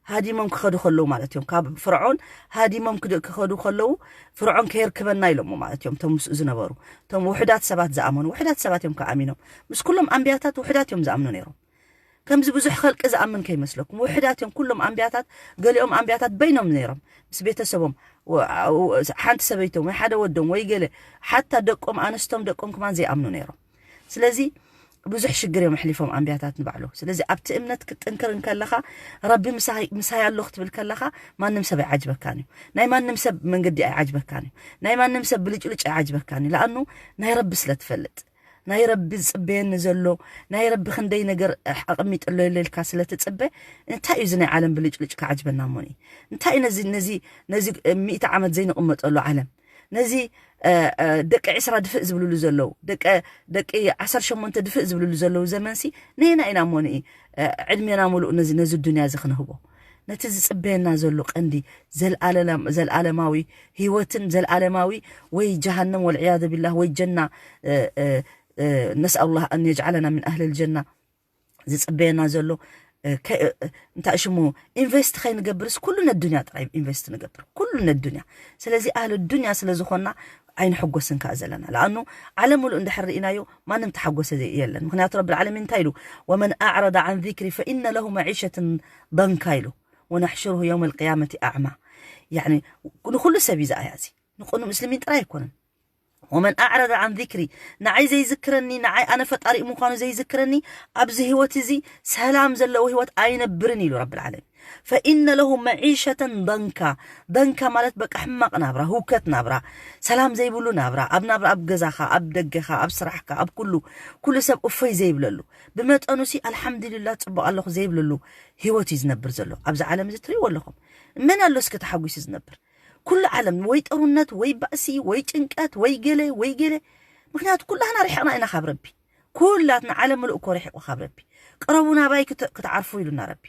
ሃዲሞም ክኸዱ ከለዉ ማለት እዮም። ካብ ፍርዖን ሃዲሞም ክኸዱ ከለዉ ፍርዖን ከየርክበና ኢሎሞ ማለት እዮም። እቶም ምስኡ ዝነበሩ እቶም ውሕዳት ሰባት ዝኣመኑ ውሕዳት ሰባት እዮም ከኣሚኖም። ምስ ኩሎም ኣንቢያታት ውሕዳት እዮም ዝኣምኑ ነይሮም። ከምዚ ብዙሕ ኸልቂ ዝኣምን ከይመስለኩም ውሕዳት እዮም ኩሎም ኣንቢያታት። ገሊኦም ኣንቢያታት በይኖም ነይሮም ምስ ቤተሰቦም ሓንቲ ሰበይቶም ወይ ሓደ ወዶም ወይ ገለ ሓታ ደቆም ኣነስቶም ደቆም ክማን ዘይኣምኑ ነይሮም። ስለዚ ብዙሕ ሽግር እዮም ኣሕሊፎም ኣንቢያታት ንባዕሉ። ስለዚ ኣብቲ እምነት ክትጥንክር እንከለኻ ረቢ ምሳይ ኣሎ ክትብል ከለኻ ማንም ሰብ ኣይዓጅበካን እዩ። ናይ ማንም ሰብ መንገዲ ኣይዓጅበካን እዩ። ናይ ማንም ሰብ ብልጭልጭ ኣይዓጅበካን እዩ። ለኣኑ ናይ ረቢ ስለ ትፈልጥ ናይ ረቢ ዝፅበየኒ ዘሎ ናይ ረቢ ክንደይ ነገር ኣቐሚጥሎ የለ ኢልካ ስለ ትፅበ እንታይ እዩ እዚ ናይ ዓለም ብልጭልጭ ክዓጅበና እሞ እንታይ ነዚ ነዚ ነዚ ሚእቲ ዓመት ዘይንቕመጠሉ ዓለም ነዚ ደቂ ዕስራ ድፍእ ዝብልሉ ዘለዉ ደቂ ዓሰርተ ሸሞንተ ድፍእ ዝብልሉ ዘለዉ ዘመንሲ ንና ኢና እሞ ንኢ ዕድሜና ሙሉእ ነዚ ነዚ ዱንያ እዚ ክንህቦ ነቲ ዝፅበየና ዘሎ ቀንዲ ዘልኣለማዊ ህይወትን ዘልኣለማዊ ወይ ጀሃነም ወልዕያዘ ቢላህ ወይ ጀና ነስኣሉላህ ኣን የጅዓለና ምን ኣህል ልጀና ዝፅበየና ዘሎ እንታይ ሽሙ ኢንቨስት ከይንገብርስ ኩሉ ነዱንያ ጥራይ ኢንቨስት ንገብር ኩሉ ነዱንያ። ስለዚ ኣህል ዱንያ ስለዝኾና ኣይንሕጎስን ከዓ ዘለና ለኣኑ ዓለም ሙሉእ እንድሕር ርኢናዮ ማንም ተሓጎሰ የለን። ምክንያቱ ረቢ ዓለሚን እንታይ ኢሉ ወመን ኣዕረዳ ዓን ዚክሪ ፈኢነ ለሁ መዒሸትን ደንካ ኢሉ ወነሕሽሩሁ የውም ልቅያመቲ ኣዕማ። ንኩሉ ሰብ እዩ ዝኣያ እዚ ንቁኑ ምስልሚን ጥራይ ኣይኮነን። ወመን ኣዕረደ ዓን ዚክሪ ንዓይ ዘይዝክረኒ ንዓይ ኣነ ፈጣሪ ምዃኑ ዘይዝክረኒ ኣብዚ ህይወት እዚ ሰላም ዘለዎ ህይወት ኣይነብርን ኢሉ ረብል ዓለሚን። ፈኢነ ለሁ መዒሸተን ደንካ ደንካ ማለት በቃ ሕማቕ ናብራ ህውከት ናብራ ሰላም ዘይብሉ ናብራ ኣብ ናብራ ኣብ ገዛኻ ኣብ ደገኻ ኣብ ስራሕካ ኣብ ኩሉ ኩሉ ሰብ እፎይ ዘይብለሉ ብመጠኑ ሲ ኣልሓምዱሊላህ ፅቡቕ ኣለኹ ዘይብለሉ ህይወት እዩ ዝነብር ዘሎ ኣብዚ ዓለም እዚ ትሪእዎ ኣለኹም። መን ኣሎ እስኪ ተሓጒሱ ዝነብር ኩሉ ዓለም ወይ ጥሩነት ወይ ባእሲ ወይ ጭንቀት ወይ ገለ ወይ ገለ ምክንያቱ ኩላህና ርሕቕና ኢና ካብ ረቢ ኩላትና ዓለም ምሉእ እኮ ርሒቑ ካብ ረቢ ቅረቡ ናባይ ክትዓርፉ ኢሉና ረቢ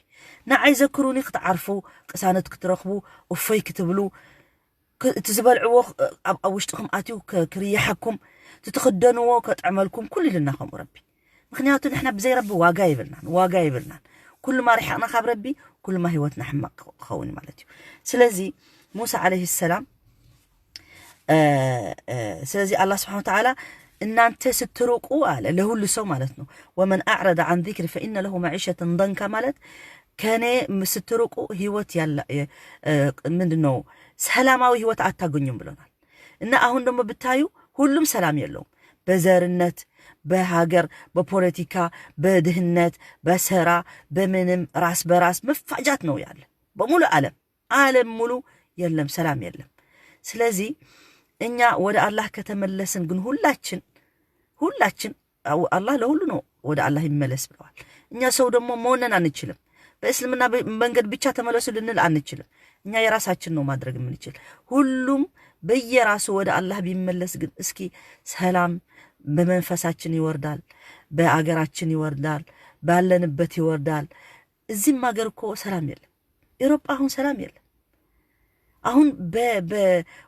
ንዓይ ዘክሩኒ ክትዓርፉ ቅሳነት ክትረኽቡ እፎይ ክትብሉ እቲ ዝበልዕዎ ኣብ ውሽጥኹም ኣትዩ ክርይሓኩም ትትኽደንዎ ከጥዕመልኩም ኩሉ ኢልና ከምኡ ረቢ ምክንያቱ ንሕና ብዘይ ረቢ ዋጋ ይብልናን ዋጋ ይብልናን ኩሉማ ርሓቕና ካብ ረቢ ኩሉማ ህይወትና ሕማቕ ክኸውን ማለት እዩ። ስለዚ ሙሳ ዓለይሂ ሰላም ስለዚህ አላህ ስብሐነ ወተዓላ እናንተ ስትርቁ አለ ለሁሉ ሰው ማለት ነው። ወመን አዕረደ አን ዚክሪ ፈኢነ ለሁ መዒሸተን ደንካ ማለት ከኔ ስትርቁ ህይወት ያለ ምንድን ነው ሰላማዊ ህይወት አታገኙም ብሎናል። እና አሁን ደግሞ ብታዩ ሁሉም ሰላም የለውም። በዘርነት በሀገር በፖለቲካ በድህነት በሰራ በምንም ራስ በራስ መፋጃት ነው ያለ በሙሉ ዓለም ዓለም ሙሉ የለም ሰላም የለም። ስለዚህ እኛ ወደ አላህ ከተመለስን ግን ሁላችን ሁላችን አላህ ለሁሉ ነው ወደ አላህ ይመለስ ብለዋል። እኛ ሰው ደግሞ መሆነን አንችልም። በእስልምና መንገድ ብቻ ተመለሱ ልንል አንችልም። እኛ የራሳችን ነው ማድረግ የምንችል። ሁሉም በየራሱ ወደ አላህ ቢመለስ ግን እስኪ ሰላም በመንፈሳችን ይወርዳል፣ በአገራችን ይወርዳል፣ ባለንበት ይወርዳል። እዚህም ሀገር እኮ ሰላም የለም። ኤሮጳ አሁን ሰላም የለም። አሁን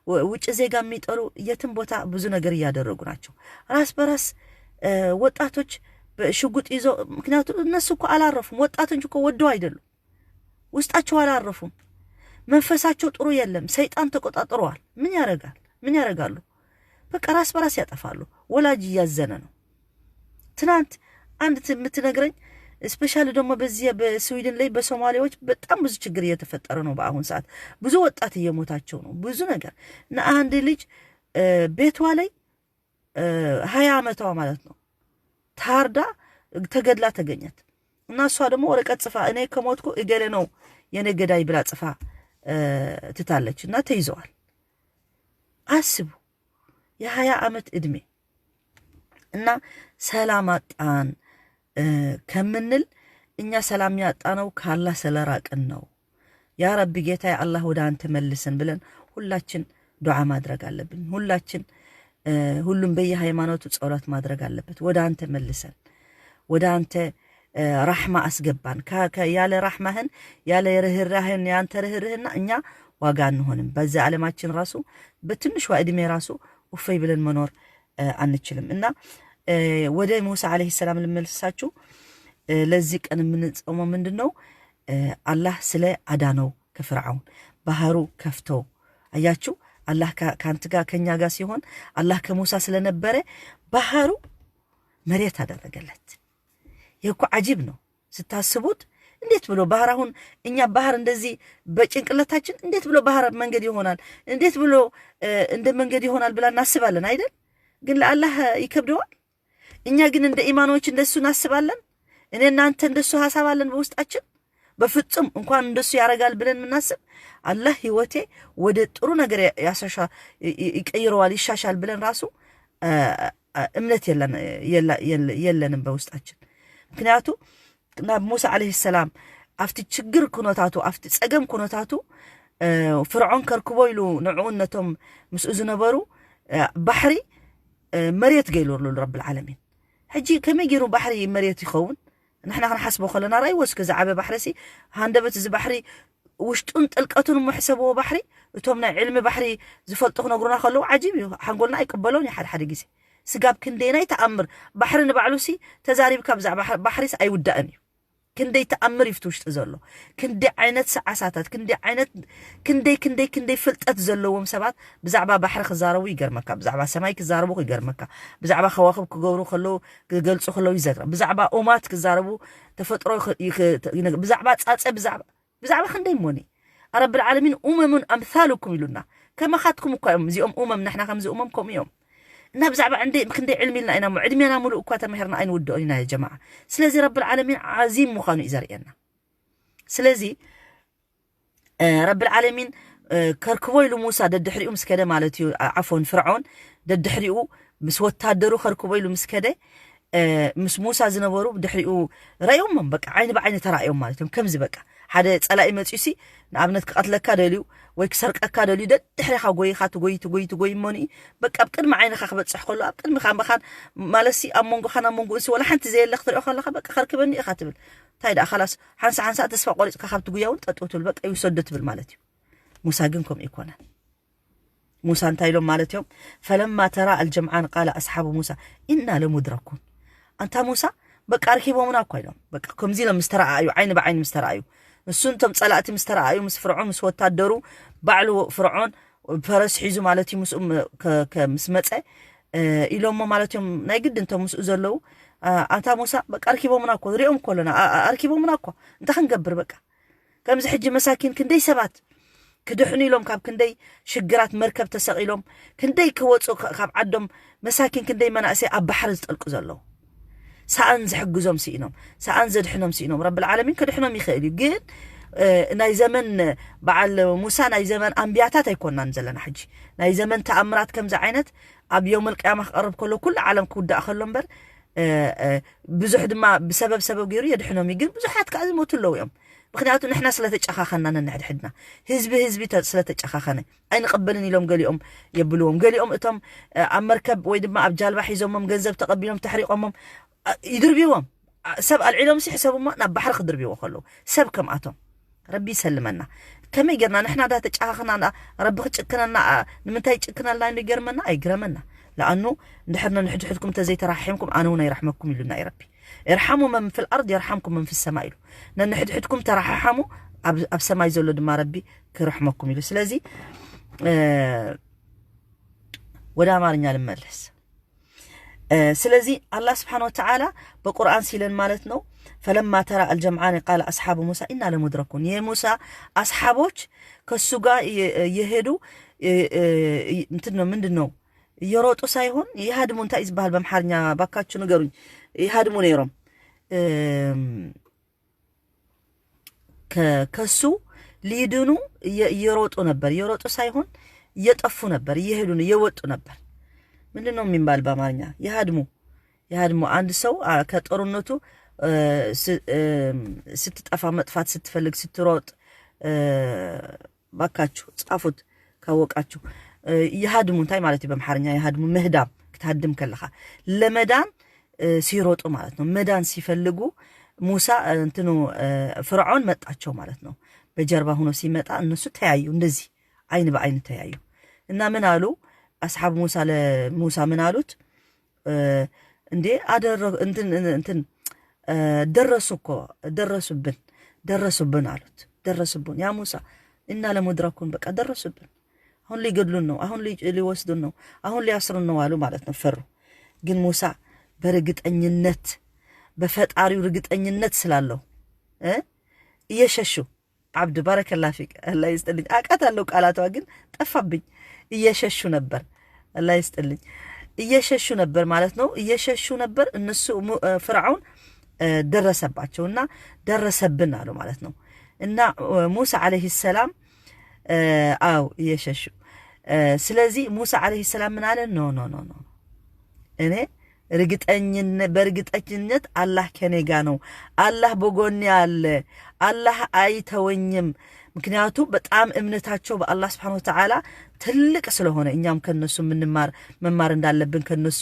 በውጭ ዜጋ የሚጠሉ የትም ቦታ ብዙ ነገር እያደረጉ ናቸው። ራስ በራስ ወጣቶች ሽጉጥ ይዘው ምክንያቱ እነሱ እኮ አላረፉም። ወጣቶች እኮ ወደው አይደሉም፣ ውስጣቸው አላረፉም። መንፈሳቸው ጥሩ የለም። ሰይጣን ተቆጣጥረዋል። ምን ያረጋል? ምን ያረጋሉ? በቃ ራስ በራስ ያጠፋሉ። ወላጅ እያዘነ ነው። ትናንት አንድ የምትነግረኝ ስፔሻሊ ደግሞ በዚህ በስዊድን ላይ በሶማሌዎች በጣም ብዙ ችግር እየተፈጠረ ነው በአሁን ሰዓት። ብዙ ወጣት እየሞታቸው ነው ብዙ ነገር እና አንድ ልጅ ቤቷ ላይ ሀያ ዓመቷ ማለት ነው ታርዳ ተገድላ ተገኘት። እና እሷ ደግሞ ወረቀት ጽፋ እኔ ከሞትኩ እገሌ ነው የኔ ገዳይ ብላ ጽፋ ትታለች እና ተይዘዋል። አስቡ፣ የሀያ ዓመት እድሜ እና ሰላም አጣን ከምንል እኛ ሰላም ያጣነው ካላህ ስለራቅን ነው። ያ ረቢ ጌታዬ አላህ ወደ አንተ መልሰን ብለን ሁላችን ዱዓ ማድረግ አለብን። ሁላችን ሁሉም በየሃይማኖቱ ጸሎት ማድረግ አለበት። ወደ አንተ መልሰን፣ ወደ አንተ ራሕማ አስገባን። ያለ ራሕማህን ያለ ርህራህን ያንተ ርህርህና እኛ ዋጋ አንሆንም። በዛ ዓለማችን ራሱ በትንሿ እድሜ ራሱ ኡፈይ ብለን መኖር አንችልም። እና ወደ ሙሳ ዓለይሂ ሰላም ልመልሳችሁ። ለዚህ ቀን የምንጾመው ምንድን ነው? አላህ ስለ አዳነው ከፍርዓውን ባህሩ ከፍቶ። አያችሁ፣ አላህ ከአንተ ጋር ከኛ ጋር ሲሆን፣ አላህ ከሙሳ ስለነበረ ባህሩ መሬት አደረገለት። ይህ እኮ አጂብ ነው ስታስቡት። እንዴት ብሎ ባህር፣ አሁን እኛ ባህር እንደዚህ በጭንቅላታችን እንዴት ብሎ ባህር መንገድ ይሆናል? እንዴት ብሎ እንደ መንገድ ይሆናል ብላ እናስባለን አይደል? ግን ለአላህ ይከብደዋል? እኛ ግን እንደ ኢማኖች እንደሱ እናስባለን። እኔ እናንተ እንደሱ ሀሳብ አለን በውስጣችን። በፍጹም እንኳን እንደሱ ያደርጋል ብለን የምናስብ፣ አላህ ህይወቴ ወደ ጥሩ ነገር ያሻሻ- ይቀይረዋል፣ ይሻሻል ብለን ራሱ እምነት የለንም በውስጣችን። ምክንያቱ ናብ ሙሳ ዓለይሂ ሰላም ኣብቲ ችግር ኩነታቱ፣ ኣብቲ ጸገም ኩነታቱ፣ ፍርዖን ከርክቦ ኢሉ ንዕኡን ነቶም ምስኡ ዝነበሩ ባሕሪ መሬት ገይሩ ረብል ዓለሚን። ሕጂ ከመይ ገይሩ ባሕሪ መሬት ይኸውን? ንሕና ክንሓስቦ ከለና፣ ራእይዎ እስከ ዝዓበ ባሕሪ ሲ፣ ሃንደበት እዚ ባሕሪ ውሽጡን ጥልቀቱን እሞ ሕሰብዎ ባሕሪ። እቶም ናይ ዕልሚ ባሕሪ ዝፈልጡ ክነግሩና ከለዉ ዓጂብ እዩ፣ ሓንጎልና ኣይቅበሎን እዩ ሓደ ሓደ ግዜ። ስጋብ ክንደይናይ ተኣምር ባሕሪ ንባዕሉ ሲ ተዛሪብካ ብዛዕባ ባሕሪስ ኣይውዳእን እዩ። ክንደይ ተኣምር ይፍቲ ውሽጢ ዘሎ፣ ክንደይ ዓይነት ሰዓሳታት፣ ክንደይ ዓይነት ክንደይ ክንደይ ክንደይ ፍልጠት ዘለዎም ሰባት ብዛዕባ ባሕሪ ክዛረቡ ይገርመካ፣ ብዛዕባ ሰማይ ክዛረቡ ይገርመካ፣ ብዛዕባ ከዋክብ ክገብሩ ከለዉ ክገልጹ ከለዉ ይዘግረ፣ ብዛዕባ ኦማት ክዛረቡ ተፈጥሮ ብዛዕባ ጻጸ ብዛዕባ ብዛዕባ ክንደይ እሞኒ ረብል ዓለሚን ኡመሙን ኣምሳሉኩም ኢሉና። ከማኻትኩም እኳ እዮም እዚኦም ኡመም፣ ንሕና ከምዚ ኡመም ከምኡ እዮም። እና ብዛዕባ እንደ ክንደይ ዕልሚ ኢልና ኢና እሞ ዕድሜና ሙሉእ እኳ ተማሂርና ኣይንውድኦን ኢና ያ ጀማዓ። ስለዚ ረብል ዓለሚን ዓዚም ምዃኑ እዩ ዘርእየና። ስለዚ ረብል ዓለሚን ከርክቦ ኢሉ ሙሳ ደድሕሪኡ ምስ ከደ ማለት እዩ። ዓፎን ፍርዖን ደድሕሪኡ ምስ ወታደሩ ከርክቦ ኢሉ ምስ ከደ ምስ ሙሳ ዝነበሩ ድሕሪኡ ረእዮሞም፣ በቃ ዓይኒ ብዓይኒ ተራእዮም ማለት እዮም። ከምዚ በቃ ሓደ ጸላኢ መጺኡ ሲ ንኣብነት ክቐትለካ ደልዩ ወይ ክሰርቀካ ደልዩ ደድሕሪኻ ጎይኻ ትጎይ ትጎይ ትጎይ እሞኒ በቃ ኣብ ቅድሚ ዓይንኻ ክበጽሕ ከሎ ኣብ ቅድሚኻ ምኻን ማለት ሲ ኣብ መንጎኻን ኣብ መንጎኡን ሲ ወላ ሓንቲ ዘየለ ክትሪኦ ከለኻ በቃ ከርክበኒ ኢኻ ትብል። እንታይ ደኣ ካላስ ሓንሳ ሓንሳ ተስፋ ቆሪጽካ ካብ ትጉያ እውን ጠጠው ትብል፣ በቃ ይውሰዶ ትብል ማለት እዩ። ሙሳ ግን ከምኡ ይኮነ። ሙሳ እንታይ ኢሎም ማለት እዮም? ፈለማ ተራ ኣልጀምዓን ቃለ ኣስሓቡ ሙሳ ኢና ለሙድረኩን። ኣንታ ሙሳ በቃ ኣርኪቦምና እኳ ኢሎም። በቃ ከምዚ ኢሎም ምስ ተረኣኣዩ፣ ዓይኒ ብዓይኒ ምስ ተረኣዩ፣ ንሱን እቶም ጸላእቲ ምስ ተረኣዩ፣ ምስ ፍርዖን ምስ ወታደሩ ባዕሉ ፍርዖን ፈረስ ሒዙ ማለት እዩ ምስኡ ምስ መጸ ኢሎሞ ማለት እዮም። ናይ ግድን እቶም ምስኡ ዘለዉ ኣንታ ሙሳ በቃ ኣርኪቦምና እኮ ሪኦም እኮ ኣለና ኣርኪቦምና እኮ እንታይ ክንገብር በቃ ከምዚ ሕጂ መሳኪን ክንደይ ሰባት ክድሕኑ ኢሎም ካብ ክንደይ ሽግራት መርከብ ተሰቒሎም ክንደይ ክወፁ ካብ ዓዶም መሳኪን ክንደይ መናእሰይ ኣብ ባሕሪ ዝጠልቁ ዘለዉ ሰኣን ዝሕግዞም ስኢኖም ሰኣን ዘድሕኖም ስኢኖም ረብል ዓለሚን ከድሕኖም ይኽእል እዩ ግን ናይ ዘመን በዓል ሙሳ ናይ ዘመን ኣንቢያታት ኣይኮናን ዘለና ሕጂ ናይ ዘመን ተኣምራት ከምዚ ዓይነት ኣብ የውመል ቅያማ ክቐርብ ከሎ ኩሉ ዓለም ክውዳእ ከሎ እምበር ብዙሕ ድማ ብሰበብ ሰበብ ገይሩ የድሕኖም እዩ ግን ብዙሓት ከዓ ዝሞቱ ኣለዉ እዮም ምክንያቱ ንሕና ስለተጨኻኸና ነንሕድሕድና ህዝቢ ህዝቢ ስለተጨኻኸነ ኣይንቕበልን ኢሎም ገሊኦም የብልዎም ገሊኦም እቶም ኣብ መርከብ ወይ ድማ ኣብ ጃልባ ሒዞሞም ገንዘብ ተቐቢሎም ተሕሪቆሞም ይድርብዎም ሰብ ኣልዒሎም ሲ ሕሰቡሞ ናብ ባሕሪ ክድርብዎ ከለዉ ሰብ ከምኣቶም ረቢ ይሰልመና ከመይ ጌርና ንሕና ዳ ተጨኻኽና ረቢ ክጭክነና ንምንታይ ይጭክነልና ይገርመና ኣይግረመና ለኣኑ እንድሕር ነንሕድሕድኩም ተዘይተራሒምኩም ኣነ እውን ኣይረሕመኩም ኢሉና እዩ ረቢ ارحموا من في الأرض يرحمكم من في السماء ኢሉ ነንሕድሕድኩም ተራሓሓሙ ኣብ ሰማይ ዘሎ ድማ ረቢ ክርሕመኩም ኢሉ ስለዚ ወደ ኣማርኛ ልመለስ ስለዚ ኣላህ ስብሓን ወተዓላ በቁርኣን ሲለን ማለት ነው ፈለማ ተራ አልጀምዓን ቃለ አስሓቡ ሙሳ ኢና ለሙድረኩን የሙሳ አስሓቦች ከሱ ጋር የሄዱ እንትን ነው ምንድን ነው እየሮጡ ሳይሆን ይሃድሙ እንታይ ዝበሃል በምሓርኛ ባካችሁ ንገሩኝ። ይሃድሙ ነይሮም። ከሱ ሊድኑ እየሮጡ ነበር። እየሮጡ ሳይሆን እየጠፉ ነበር፣ እየሄዱ ነው፣ እየወጡ ነበር። ምንድን ነው የሚባል በአማርኛ? ይሃድሙ። ይሃድሙ። አንድ ሰው ከጦርነቱ ስትጠፋ፣ መጥፋት ስትፈልግ፣ ስትሮጥ፣ ባካችሁ ጻፉት ካወቃችሁ። ይሃድሙ እንታይ ማለት እዩ በምሓርኛ? ይሃድሙ ምህዳም፣ ክትሃድም ከለኻ ለመዳን ሲሮጡ ማለት ነው። መዳን ሲፈልጉ ሙሳ እንትኑ ፍርዖን መጣቸው ማለት ነው። በጀርባ ሆኖ ሲመጣ እነሱ ተያዩ፣ እንደዚህ አይን በአይን ተያዩ። እና ምን አሉ አስሓብ ሙሳ ለሙሳ ምን አሉት? እንዴ አደረ እንትን እንትን ደረሱ እኮ ደረሱብን፣ ደረሱብን አሉት። ደረሱብን ያ ሙሳ እና ለሙድረኩን በቃ ደረሱብን። አሁን ሊገድሉን ነው፣ አሁን ሊወስዱን ነው፣ አሁን ሊያስሩን ነው አሉ ማለት ነው። ፈሩ። ግን ሙሳ በርግጠኝነት በፈጣሪው ርግጠኝነት ስላለው እየሸሹ አብድ ባረከላ ፊክ አላህ ይስጥልኝ። አውቃታለሁ ቃላቷ ግን ጠፋብኝ። እየሸሹ ነበር። አላህ ይስጥልኝ። እየሸሹ ነበር ማለት ነው። እየሸሹ ነበር እነሱ ፍርዓውን ደረሰባቸው እና ደረሰብን አሉ ማለት ነው። እና ሙሳ አለይሂ ሰላም አው እየሸሹ ስለዚህ ሙሳ አለይሂ ሰላም ምን አለ? ኖ ኖ ኖ ኖ እኔ ርግጠኝነት በርግጠኝነት አላህ ከኔ ጋ ነው። አላህ በጎኔ አለ። አላህ አይተወኝም። ምክንያቱ በጣም እምነታቸው በአላህ ስብሐነ ወተዓላ ትልቅ ስለሆነ እኛም ከነሱ የምንማር መማር እንዳለብን ከነሱ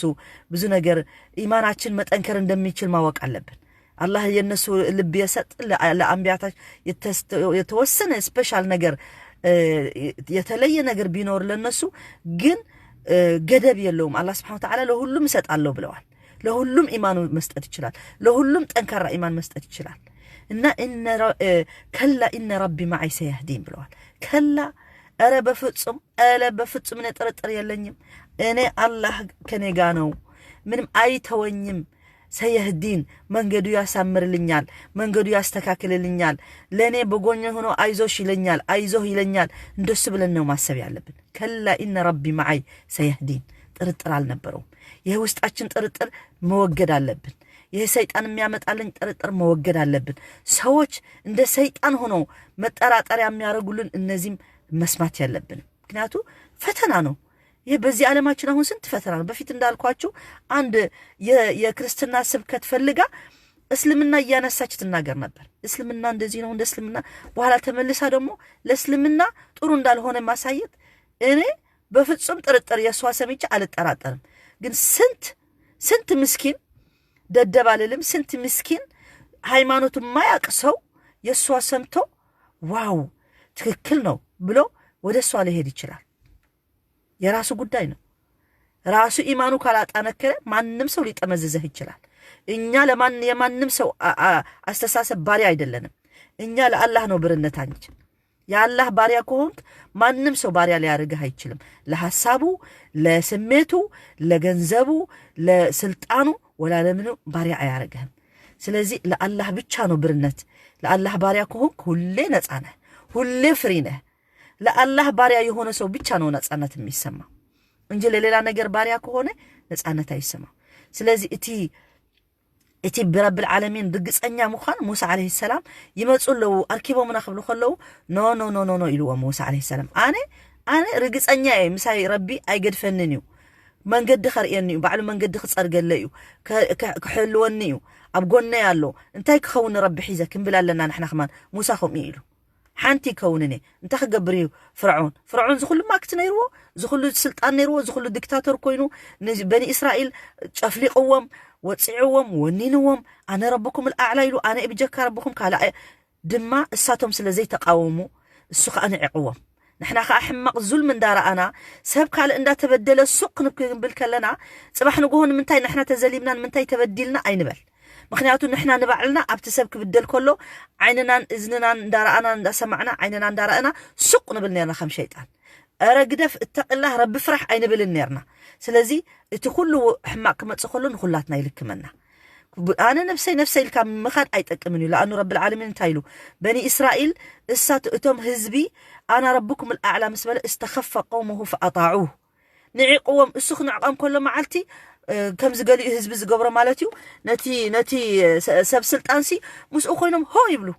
ብዙ ነገር ኢማናችን መጠንከር እንደሚችል ማወቅ አለብን። አላህ የነሱ ልብ የሰጥ ለአንቢያታች የተወሰነ ስፔሻል ነገር የተለየ ነገር ቢኖር ለነሱ ግን ገደብ የለውም። አላህ ስብሐነ ወተዓላ ለሁሉም እሰጣለሁ ብለዋል። ለሁሉም ኢማኑ መስጠት ይችላል። ለሁሉም ጠንካራ ኢማን መስጠት ይችላል። እና ከላ ኢነ ረቢ ማዓይ ሰያህዲን ብለዋል። ከላ እረ በፍጹም እረ በፍጹም እኔ ጥርጥር የለኝም። እኔ አላህ ከኔ ጋ ነው፣ ምንም አይተወኝም። ሰየህዲን መንገዱ ያሳምርልኛል፣ መንገዱ ያስተካክልልኛል። ለእኔ በጎን ሆኖ አይዞሽ ይለኛል፣ አይዞህ ይለኛል። እንደሱ ብለን ነው ማሰብ ያለብን። ከላ ኢነ ረቢ ማዓይ ሰየህዲን። ጥርጥር አልነበረውም። ይህ ውስጣችን ጥርጥር መወገድ አለብን። ይህ ሰይጣን የሚያመጣልኝ ጥርጥር መወገድ አለብን። ሰዎች እንደ ሰይጣን ሆነው መጠራጠሪያ የሚያደርጉልን እነዚህም መስማት ያለብን። ምክንያቱ ፈተና ነው። ይህ በዚህ ዓለማችን አሁን ስንት ፈተና ነው። በፊት እንዳልኳችሁ አንድ የክርስትና ስብከት ፈልጋ እስልምና እያነሳች ትናገር ነበር። እስልምና እንደዚህ ነው እንደ እስልምና። በኋላ ተመልሳ ደግሞ ለእስልምና ጥሩ እንዳልሆነ ማሳየት። እኔ በፍጹም ጥርጥር የእሷ ሰምቼ አልጠራጠርም። ግን ስንት ስንት ምስኪን ደደብ አልልም፣ ስንት ምስኪን ሃይማኖት የማያውቅ ሰው የእሷ ሰምቶ ዋው ትክክል ነው ብሎ ወደ እሷ ሊሄድ ይችላል። የራሱ ጉዳይ ነው። ራሱ ኢማኑ ካላጠነከረ ማንም ሰው ሊጠመዝዘህ ይችላል። እኛ ለማን የማንም ሰው አስተሳሰብ ባሪያ አይደለንም። እኛ ለአላህ ነው ብርነታችን። የአላህ ባሪያ ከሆንክ ማንም ሰው ባሪያ ሊያደርግህ አይችልም። ለሐሳቡ፣ ለስሜቱ፣ ለገንዘቡ፣ ለስልጣኑ ወላ ለምኑ ባሪያ አያደርግህም። ስለዚህ ለአላህ ብቻ ነው ብርነት። ለአላህ ባሪያ ከሆንክ ሁሌ ነፃ ነህ፣ ሁሌ ፍሪ ነህ። ለአላህ ባሪያ የሆነ ሰው ብቻ ነው ነፃነት የሚሰማው እንጂ ለሌላ ነገር ባሪያ ከሆነ ነፃነት አይሰማው። ስለዚህ እቲ እቲ ብረብል ዓለሚን ርግፀኛ ምዃን ሙሳ ዓለይሂ ሰላም ይመፁ ኣለዉ ኣርኪቦምና ክብሉ ከለዉ ኖ ኖ ኖ ኖ ኖ ኢልዎም ሙሳ ዓለይሂ ሰላም። ኣነ ኣነ ርግፀኛ እየ ምሳይ ረቢ ኣይገድፈንን እዩ። መንገዲ ከርእየኒ እዩ፣ ባዕሉ መንገዲ ክፀርገለ እዩ፣ ክሕልወኒ እዩ፣ ኣብ ጎነይ ኣሎ። እንታይ ክኸውን ረቢ ሒዘ ክንብል ኣለና ንሕና ከማን። ሙሳ ከምኡ ኢሉ ሓንቲ ይከውንን እየ። እንታይ ክገብር እዩ ፍርዖን? ፍርዖን ዝኹሉ ማክት ነይርዎ፣ ዝኹሉ ስልጣን ነይርዎ፣ ዝኹሉ ዲክታተር ኮይኑ በኒ እስራኤል ጨፍሊቕዎም፣ ወፂዕዎም፣ ወኒንዎም። ኣነ ረብኩም ልኣዕላ ኢሉ ኣነ ብጀካ ረብኹም ካልኣ ድማ እሳቶም ስለ ዘይተቃወሙ እሱ ከዓ ንዕቕዎም። ንሕና ከዓ ሕማቕ ዙልም እንዳረኣና ሰብ ካልእ እንዳተበደለ ሱቕ ክንብል ከለና ፅባሕ ንግሆ ንምንታይ ንሕና ተዘሊምና ንምንታይ ተበዲልና ኣይንበል። ምክንያቱ ንሕና ንባዕልና ኣብቲ ሰብ ክብደል ከሎ ዓይንናን እዝንናን እንዳረኣና እንዳሰማዕና ዓይንና እንዳረኣና ሱቕ ንብል ነርና ከም ሸይጣን። እረ ግደፍ እተቅላህ ረቢ ፍራሕ ኣይንብልን ነርና። ስለዚ እቲ ኩሉ ሕማቅ ክመጽእ ከሎ ንኩላትና ይልክመና። ኣነ ነብሰይ ነብሰይ ኢልካ ምኻድ ኣይጠቅምን እዩ። ለኣኑ ረብል ዓለሚን እንታይ ኢሉ በኒ እስራኤል እሳት እቶም ህዝቢ ኣና ረብኩም ልኣዕላ ምስ በለ እስተኸፈ ቀውመሁ ፈኣጣዑ። ንዒቕዎም። እሱ ክንዕቐም ከሎ መዓልቲ ከምዚ ገሊኡ ህዝቢ ዝገብሮ ማለት እዩ። ነቲ ነቲ ሰብ ስልጣንሲ ምስኡ ኮይኖም ሆ ይብሉ።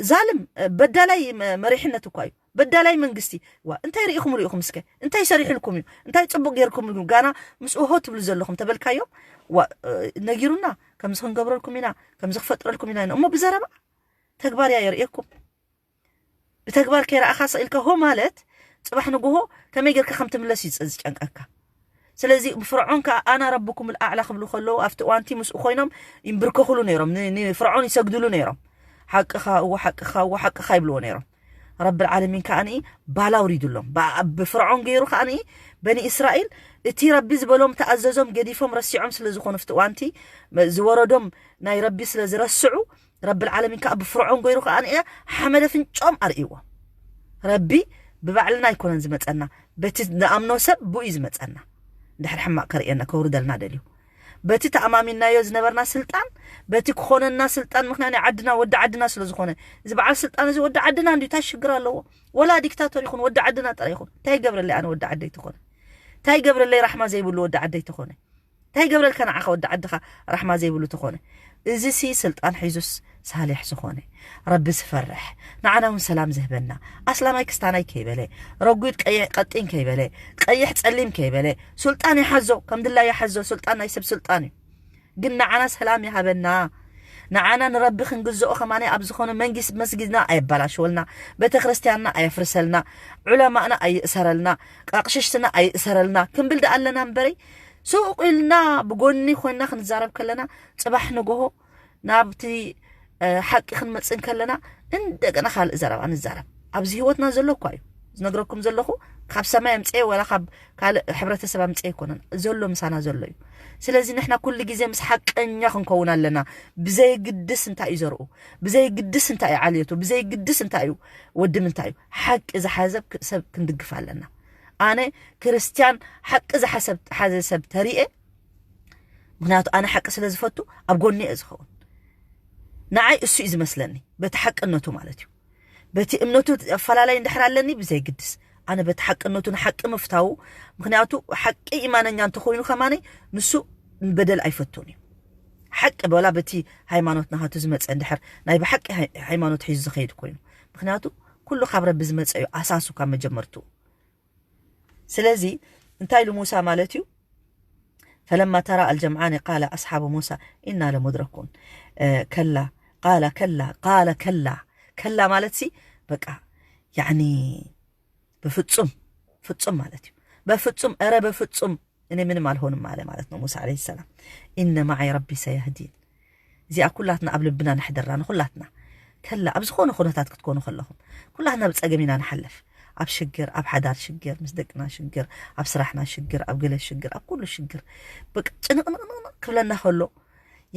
ዛልም በዳላይ መሪሕነት እኳ እዩ፣ በዳላይ መንግስቲ። ዋ እንታይ ርኢኹም ርኢኹም እስከ እንታይ ሰሪሕልኩም እዩ፣ እንታይ ፅቡቅ ጌርኩም እዩ ጋና ምስኡ ሆ ትብሉ ዘለኹም ተበልካዮም። ዋ ነጊሩና ከምዚ ክንገብረልኩም ኢና፣ ከምዚ ክፈጥረልኩም ኢና እሞ ብዘረባ ተግባር እያ የርእየኩም። ብተግባር ከይረኣኻ ስቕ ኢልካ ሆ ማለት ፅባሕ ንግሆ ከመይ ጌርካ ከም ትምለስ እዩ ዝጨንቀካ። ስለዚ ፍርዖን ከዓ ኣና ረብኩም ኣዕላ ክብሉ ከለዉ ኣብቲ እዋንቲ ምስኡ ኮይኖም ይንብርከኽሉ ነይሮም፣ ንፍርዖን ይሰግድሉ ነይሮም። ሓቅኻ እዎ ሓቅኻ እዎ ሓቅኻ ይብልዎ ነይሮም። ረቢ ዓለሚን ከዓ ባላ ውሪዱሎም ብፍርዖን ገይሩ ከዓ በኒ እስራኤል እቲ ረቢ ዝበሎም ተኣዘዞም ገዲፎም ረሲዖም ስለ ዝኾኑ ፍቲ እዋንቲ ዝወረዶም ናይ ረቢ ስለ ዝረስዑ ረቢ ዓለሚን ከዓ ብፍርዖን ገይሩ ከዓ ንእያ ሓመደ ፍንጮም ኣርእይዎ። ረቢ ብባዕልና ኣይኮነን ዝመፀና፣ በቲ ንኣምኖ ሰብ ብኡ እዩ ዝመፀና። እንድሕር ሕማቕ ከርእየና ከውርደልና ደልዩ በቲ ተኣማሚናዮ ዝነበርና ስልጣን፣ በቲ ክኾነና ስልጣን፣ ምክንያት ናይ ዓድና ወዲ ዓድና ስለ ዝኾነ፣ እዚ በዓል ስልጣን እዚ ወዲ ዓድና እንዲ እንታይ ሽግር ኣለዎ? ወላ ዲክታቶር ይኹን ወዲ ዓድና ጥራይ ይኹን እንታይ ይገብረለይ ኣነ ወዲ ዓደይ ተኾነ? እንታይ ይገብረለይ ራሕማ ዘይብሉ ወዲ ዓደይ ተኾነ? እንታይ ይገብረልካ ንዓኻ ወዲ ዓድኻ ራሕማ ዘይብሉ ተኾነ? እዚ ሲ ስልጣን ሒዙስ ሳሌሕ ዝኾነ ረቢ ዝፈርሕ ንዓና እውን ሰላም ዝህበና ኣስላማይ ክስታናይ ከይበለ ረጒድ ቀይሕ ቀጢን ከይበለ ቀይሕ ጸሊም ከይበለ ሱልጣን ይሓዞ ከም ድላ ይሓዞ ሱልጣን ናይ ሰብ ሱልጣን እዩ። ግን ንዓና ሰላም ይሃበና። ንዓና ንረቢ ክንግዝኦ ከማነ ኣብ ዝኾነ መንግስት መስጊድና ኣየባላሽወልና፣ ቤተክርስትያንና ኣየፍርሰልና፣ ዑለማእና ኣይእሰረልና፣ ቃቕሽሽትና ኣይእሰረልና ክንብል ደኣ ኣለና እምበረይ ሱቕ ኢልና ብጎኒ ኮይንና ክንዛረብ ከለና ጽባሕ ንጎሆ ናብቲ ሓቂ ክንመጽእ እንከለና እንደገና ካልእ ዘረባ ንዛረብ። ኣብዚ ህይወትና ዘሎ እኳ እዩ ዝነግረኩም ዘለኹ። ካብ ሰማይ ኣምፅኤ ወላ ካብ ካልእ ሕብረተሰብ ኣምፅኤ ኣይኮነን፣ ዘሎ ምሳና ዘሎ እዩ። ስለዚ ንሕና ኩሉ ግዜ ምስ ሓቀኛ ክንከውን ኣለና። ብዘይግድስ እንታይ እዩ ዘርኡ፣ ብዘይግድስ እንታይ እዩ ዓልየቱ፣ ብዘይግድስ እንታይ እዩ ወዲ ምንታይ እዩ ሓቂ ዝሓዘ ሰብ ክንድግፍ ኣለና። ኣነ ክርስትያን ሓቂ ዝሓዘ ሰብ ተሪኤ፣ ምክንያቱ ኣነ ሓቂ ስለ ዝፈቱ ኣብ ጎኒ እየ ዝኸውን። ንዓይ እሱ እዩ ዝመስለኒ በቲ ሓቅነቱ ማለት እዩ። በቲ እምነቱ ኣፈላላይ እንድሕር ኣለኒ ብዘይግድስ ኣነ በቲ ሓቅነቱ ንሓቂ ምፍታዉ፣ ምክንያቱ ሓቂ ኢማነኛ እንተኮይኑ ከማነይ ንሱ በደል ኣይፈቱን እዩ። ሓቂ በላ በቲ ሃይማኖት ናሃቱ ዝመፀ እንድሕር ናይ ብሓቂ ሃይማኖት ሒዙ ዝኸይድ ኮይኑ፣ ምክንያቱ ኩሉ ካብ ረቢ ዝመፀ እዩ ኣሳሱ ካብ መጀመርቱ። ስለዚ እንታይ ኢሉ ሙሳ ማለት እዩ? ፈለማ ተራ ኣልጀምዓኒ ቃለ ኣስሓቡ ሙሳ ኢና ለሙድረኩን። ከላ ቃለ ከላ ቃለ ከላ ከላ ማለት ሲ በቃ ያኒ በፍጹም ፍጹም ማለት እዩ። በፍጹም እረ በፍጹም እኔ ምንም አልሆንም አለ ማለት ነው ሙሳ ዓለይሂ ሰላም። ኢነ ማዓይ ረቢ ሰየህዲን። እዚኣ ኩላትና ኣብ ልብና ነሕድራ ንኩላትና። ከላ ኣብ ዝኾነ ኩነታት ክትኮኑ ከለኹም ኩላትና ብፀገም ኢና ንሓልፍ። ኣብ ሽግር፣ ኣብ ሓዳር ሽግር፣ ምስ ደቅና ሽግር፣ ኣብ ስራሕና ሽግር፣ ኣብ ገለ ሽግር፣ ኣብ ኩሉ ሽግር በቃ ጭንቕንቕንቕ ክብለና ከሎ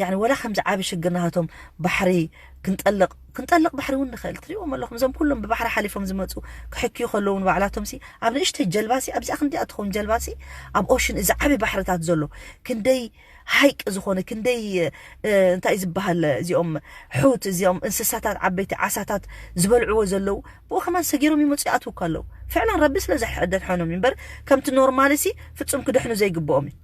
ያኒ ወላ ከምዚ ዓቢ ሽግር ናሃቶም ባሕሪ ክንጠልቕ ክንጠልቕ ባሕሪ እውን ንኽእል ትሪእዎም ኣለኹም። እዞም ኩሎም ብባሕሪ ሓሊፎም ዝመፁ ክሕክዩ ከለዉ ንባዕላቶም ሲ ኣብ ንእሽተይ ጀልባ ሲ ኣብዚኣ ክንዲኣ ትኸውን ጀልባ ሲ ኣብ ኦሽን እዚ ዓቢ ባሕርታት ዘሎ ክንደይ ሃይቅ ዝኾነ ክንደይ እንታይ ዝበሃል እዚኦም ሑት እዚኦም እንስሳታት ዓበይቲ ዓሳታት ዝበልዕዎ ዘለዉ ብኡ ከማን ሰጊሮም ይመፁ ይኣትዉ ከለዉ ፍዕለን ረቢ ስለ ዘድሐኖም እምበር ከምቲ ኖርማሊ ሲ ፍፁም ክድሕኑ ዘይግብኦም እዩ።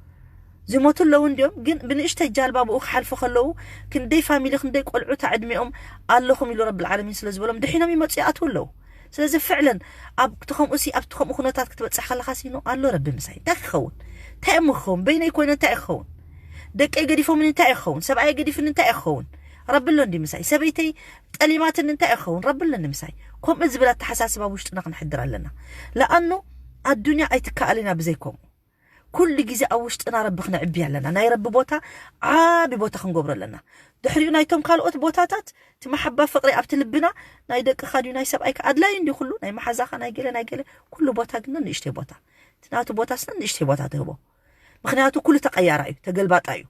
ዝሞቱ ኣለዉ እንዲዮም ግን ብንእሽተይ ጃልባ ብኡ ክሓልፉ ከለዉ ክንደይ ፋሚሊ ክንደይ ቆልዑ ታዕድሚኦም ኣለኹም ኢሉ ረቢ ዓለሚን ስለ ዝበሎም ድሒኖም ይመፁ ይኣትዉ ኣለዉ። ስለዚ ፍዕለን ኣብቲ ከምኡ ሲ ኣብቲ ከምኡ ኩነታት ክትበፅሕ ከለኻ ሲ ኖ ኣሎ ረቢ ምሳይ እንታይ ክኸውን እንታይ እሞ ክኸውን በይነይ ኮይነ እንታይ ክኸውን ደቀይ ገዲፎምኒ እንታይ ክኸውን ሰብኣይ ገዲፍኒ እንታይ ክኸውን ረቢ ኣሎ እንዲ ምሳይ ሰበይተይ ጠሊማትኒ እንታይ ክኸውን ረቢ ኣሎ እንዲ ምሳይ ከምኡ ዝብል ኣተሓሳስባ ውሽጥና ክንሕድር ኣለና። ለኣኑ ኣዱንያ ኣይትከኣልን እያ ብዘይ ከምኡ ኩሉ ግዜ ኣብ ውሽጥና ረቢ ክነዕቢ ኣለና ናይ ረቢ ቦታ ዓቢ ቦታ ክንገብሮ ኣለና። ድሕሪኡ ናይቶም ካልኦት ቦታታት እቲ መሓባ ፍቅሪ ኣብቲ ልብና ናይ ደቅኻ ድዩ ናይ ሰብኣይካ ኣድላይ እንዲ ኩሉ ናይ መሓዛኻ ናይ ገለ ናይ ገለ ኩሉ ቦታ ግን ንእሽተይ ቦታ እቲ ናቱ ቦታ ስነ ንእሽተይ ቦታ ትህቦ። ምክንያቱ ኩሉ ተቀያራ እዩ ተገልባጣ እዩ።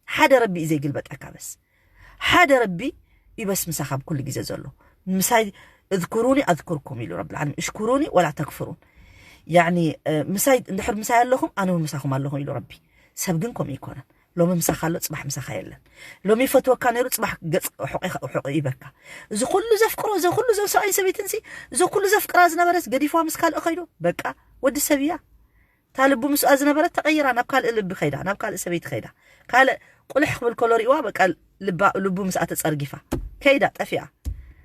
ሓደ ረቢ እዩ ዘይግልበጠካ በስ ሓደ ረቢ እዩ በስ ምሳኻ ኣብ ኩሉ ግዜ ዘሎ ምሳይ እዝኩሩኒ ኣዝኩርኩም ኢሉ ረቢ ዓለም እሽኩሩኒ ወላ ተክፍሩን ያኒ ምሳይ እንድሕር ምሳይ ኣለኹም ኣነ እውን ምሳኹም ኣለኹም ኢሉ ረቢ። ሰብ ግን ከምኡ ይኮነን። ሎሚ ምሳኻ ኣሎ ፅባሕ ምሳኻ የለን። ሎሚ ይፈትወካ ነይሩ ፅባሕ ገፅ ሕቆ ይበካ። እዚ ኩሉ ዘፍቅሮ እዚ ኩሉ ዘም ሰብኣይን ሰበይትን እዚ ኩሉ ዘፍቅራ ዝነበረስ ገዲፍዋ ምስ ካልእ ከይዱ በቃ ወዲ ሰብ እያ። እታ ልቡ ምስኣ ዝነበረት ተቐይራ፣ ናብ ካልእ ልቢ ከይዳ፣ ናብ ካልእ ሰበይቲ ከይዳ፣ ካልእ ቁልሕ ክብል ከሎ ሪእዋ፣ በቃ ልባ፣ ልቡ ምስኣ ተጸርጊፋ ከይዳ፣ ጠፊኣ።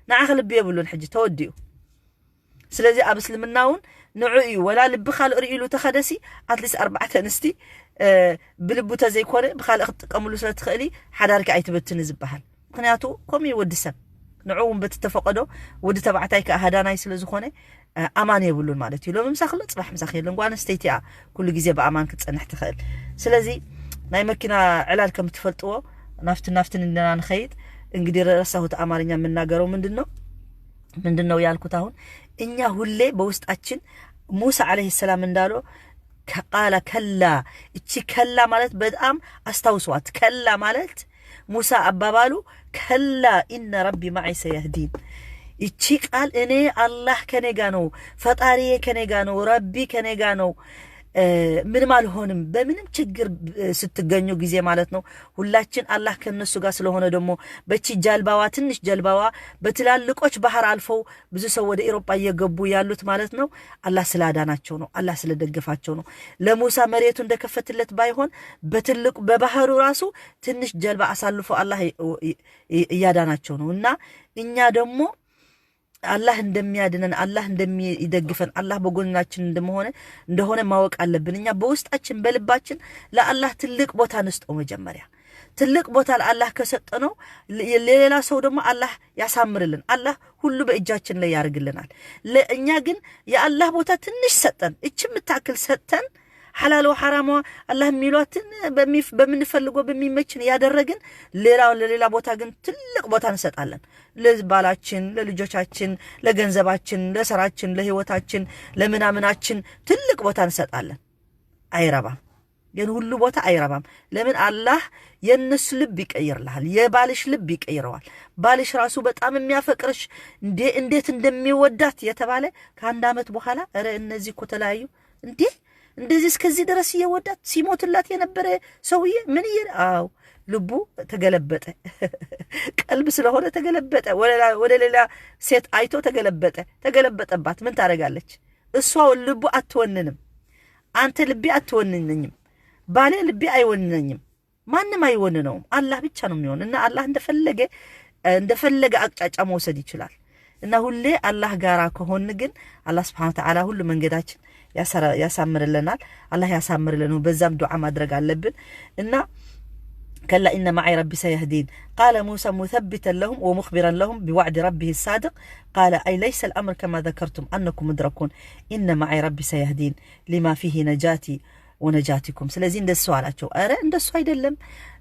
ንዓኺ ልቢ የብሉን፣ ሕጂ ተወዲኡ። ስለዚ ኣብ እስልምና እውን ንዑ እዩ። ወላ ልቢ ካልእ ርእዩ ኢሉ ተኸደሲ፣ ኣትሊስት ኣርባዕተ ኣንስቲ፣ እ፣ ብልቡ ተዘይኮነ ብኻልእ ክትጥቀምሉ ስለ ትኽእሊ፣ ሓዳርኪ ኣይትበትኒ ዝበሃል። ምኽንያቱ ከምኡ እዩ ወዲ ሰብ። ንዑ እውን በቲ ተፈቐዶ፣ ወዲ ተባዕታይ ከኣ ሃዳናይ ስለ ዝኾነ፣ እ፣ ኣማን የብሉን ማለት እዩ። ሎሚ ምሳኺ ኣሎ፣ ጽባሕ ምሳኺ የለን። ጓል ኣንስተይቲ እያ ኩሉ ግዜ ብኣማን ክትጸንሕ ትኽእል። ስለዚ ናይ መኪና ዕላል ከም ትፈልጥዎ፣ ናፍትን ናፍትን እንድና ንኸይድ። እንግዲህ ረሳሁት ኣማርኛ የምናገረው ምንድን ነው? ምንድን ነው ያልኩት አሁን? እኛ ሁሌ በውስጣችን ሙሳ ዓለይሂ ሰላም እንዳለው ከ-፣ ቃለ ከላ። እቺ ከላ ማለት በጣም አስታውሷት። ከላ ማለት ሙሳ አባባሉ ከላ ኢነ ረቢ ማዒ ሰየህዲን። እቺ ቃል እኔ አላህ ከኔ ጋ ነው፣ ፈጣሪዬ ከኔ ጋ ነው፣ ረቢ ከኔ ጋ ነው፣ እ፣ ምንም አልሆንም። በምንም ችግር፣ እ፣ ስትገኙ ጊዜ ማለት ነው። ሁላችን አላህ ከነሱ ጋር ስለሆነ ደግሞ በቺ ጀልባዋ፣ ትንሽ ጀልባዋ በትላልቆች ባህር አልፈው ብዙ ሰው ወደ ኤሮጳ እየገቡ ያሉት ማለት ነው። አላህ ስላዳናቸው ነው። አላህ ስለደገፋቸው ነው። ለሙሳ መሬቱ እንደከፈትለት ባይሆን በትልቁ በባህሩ ራሱ ትንሽ ጀልባ አሳልፎ አላህ እ-፣ እ-፣ እ-፣ እያዳናቸው ነው። እና እኛ ደግሞ አላህ እንደሚያድነን፣ አላህ እንደሚደግፈን፣ አላህ በጎናችን እንደመሆነ፣ እንደሆነ ማወቅ አለብን። እኛ በውስጣችን፣ በልባችን ለአላህ ትልቅ ቦታ እንስጠው መጀመሪያ። ትልቅ ቦታ ለአላህ ከሰጠነው፣ ለ-፣ ለሌላ ሰው ደግሞ አላህ ያሳምርልን። አላህ ሁሉ በእጃችን ላይ ያርግልናል። ለእኛ ግን የአላህ ቦታ ትንሽ ሰጠን፣ እቺ የምታክል ሰጠን፣ ሐላል ወሐራሟ አላህ የሚሏትን በሚፍ-፣ በምንፈልገው በሚመችን ያደረግን፣ ሌላው ለሌላ ቦታ ግን ትልቅ ቦታ እንሰጣለን። ለባላችን፣ ለልጆቻችን፣ ለገንዘባችን፣ ለስራችን፣ ለህይወታችን፣ ለምናምናችን ትልቅ ቦታ እንሰጣለን። አይረባም። ግን ሁሉ ቦታ አይረባም። ለምን? አላህ የእነሱ ልብ ይቀይርልሃል፣ የባልሽ ልብ ይቀይረዋል። ባልሽ ራሱ በጣም የሚያፈቅርሽ፣ እንዴ-፣ እንዴት እንደሚወዳት የተባለ ከአንድ ዓመት በኋላ፣ ኧረ እነዚህ እኮ ተለያዩ እንዴ? እንደዚህ እስከዚህ ድረስ እየወዳት ሲሞትላት የነበረ ሰውዬ ምን እየ-፣ አዎ፣ ልቡ ተገለበጠ። ቀልብ ስለሆነ ተገለበጠ። ወደ ላ-፣ ወደ ሌላ ሴት አይቶ ተገለበጠ። ተገለበጠባት። ምን ታደርጋለች? እሷ ልቡ አትወንንም። አንተ ልቤ አትወንነኝም። ባሌ ልቤ አይወንነኝም። ማንም አይወንነውም። አላህ ብቻ ነው የሚሆን። እና አላህ እንደፈለገ፣ እንደፈለገ አቅጣጫ መውሰድ ይችላል። እና ሁሌ አላህ ጋራ ከሆን ግን አላህ ስብሐነ ወተዓላ ሁሉ መንገዳችን ያሰራ-፣ ያሳምርልናል። አላህ ያሳምርልን። በዛም ዱዓ ማድረግ አለብን። እና ከላ ኢነ ማዒ ረቢ ሰየህዲን ቃለ ሙሳ ሙሰቢተን ለሁም ወሙኽቢረን ለሁም ቢዋዕዲ ረቢሂ ሳድቅ ቃለ አይ ለይሰ ልአምር ከማ ዘከርቱም አነኩም ሙድረኩን ኢነ ማዒ ረቢ ሰየህዲን ሊማ ፊሂ ነጃቲ ወነጃቲኩም። ስለዚህ እንደሱ አላቸው። ኧረ እንደሱ አይደለም፣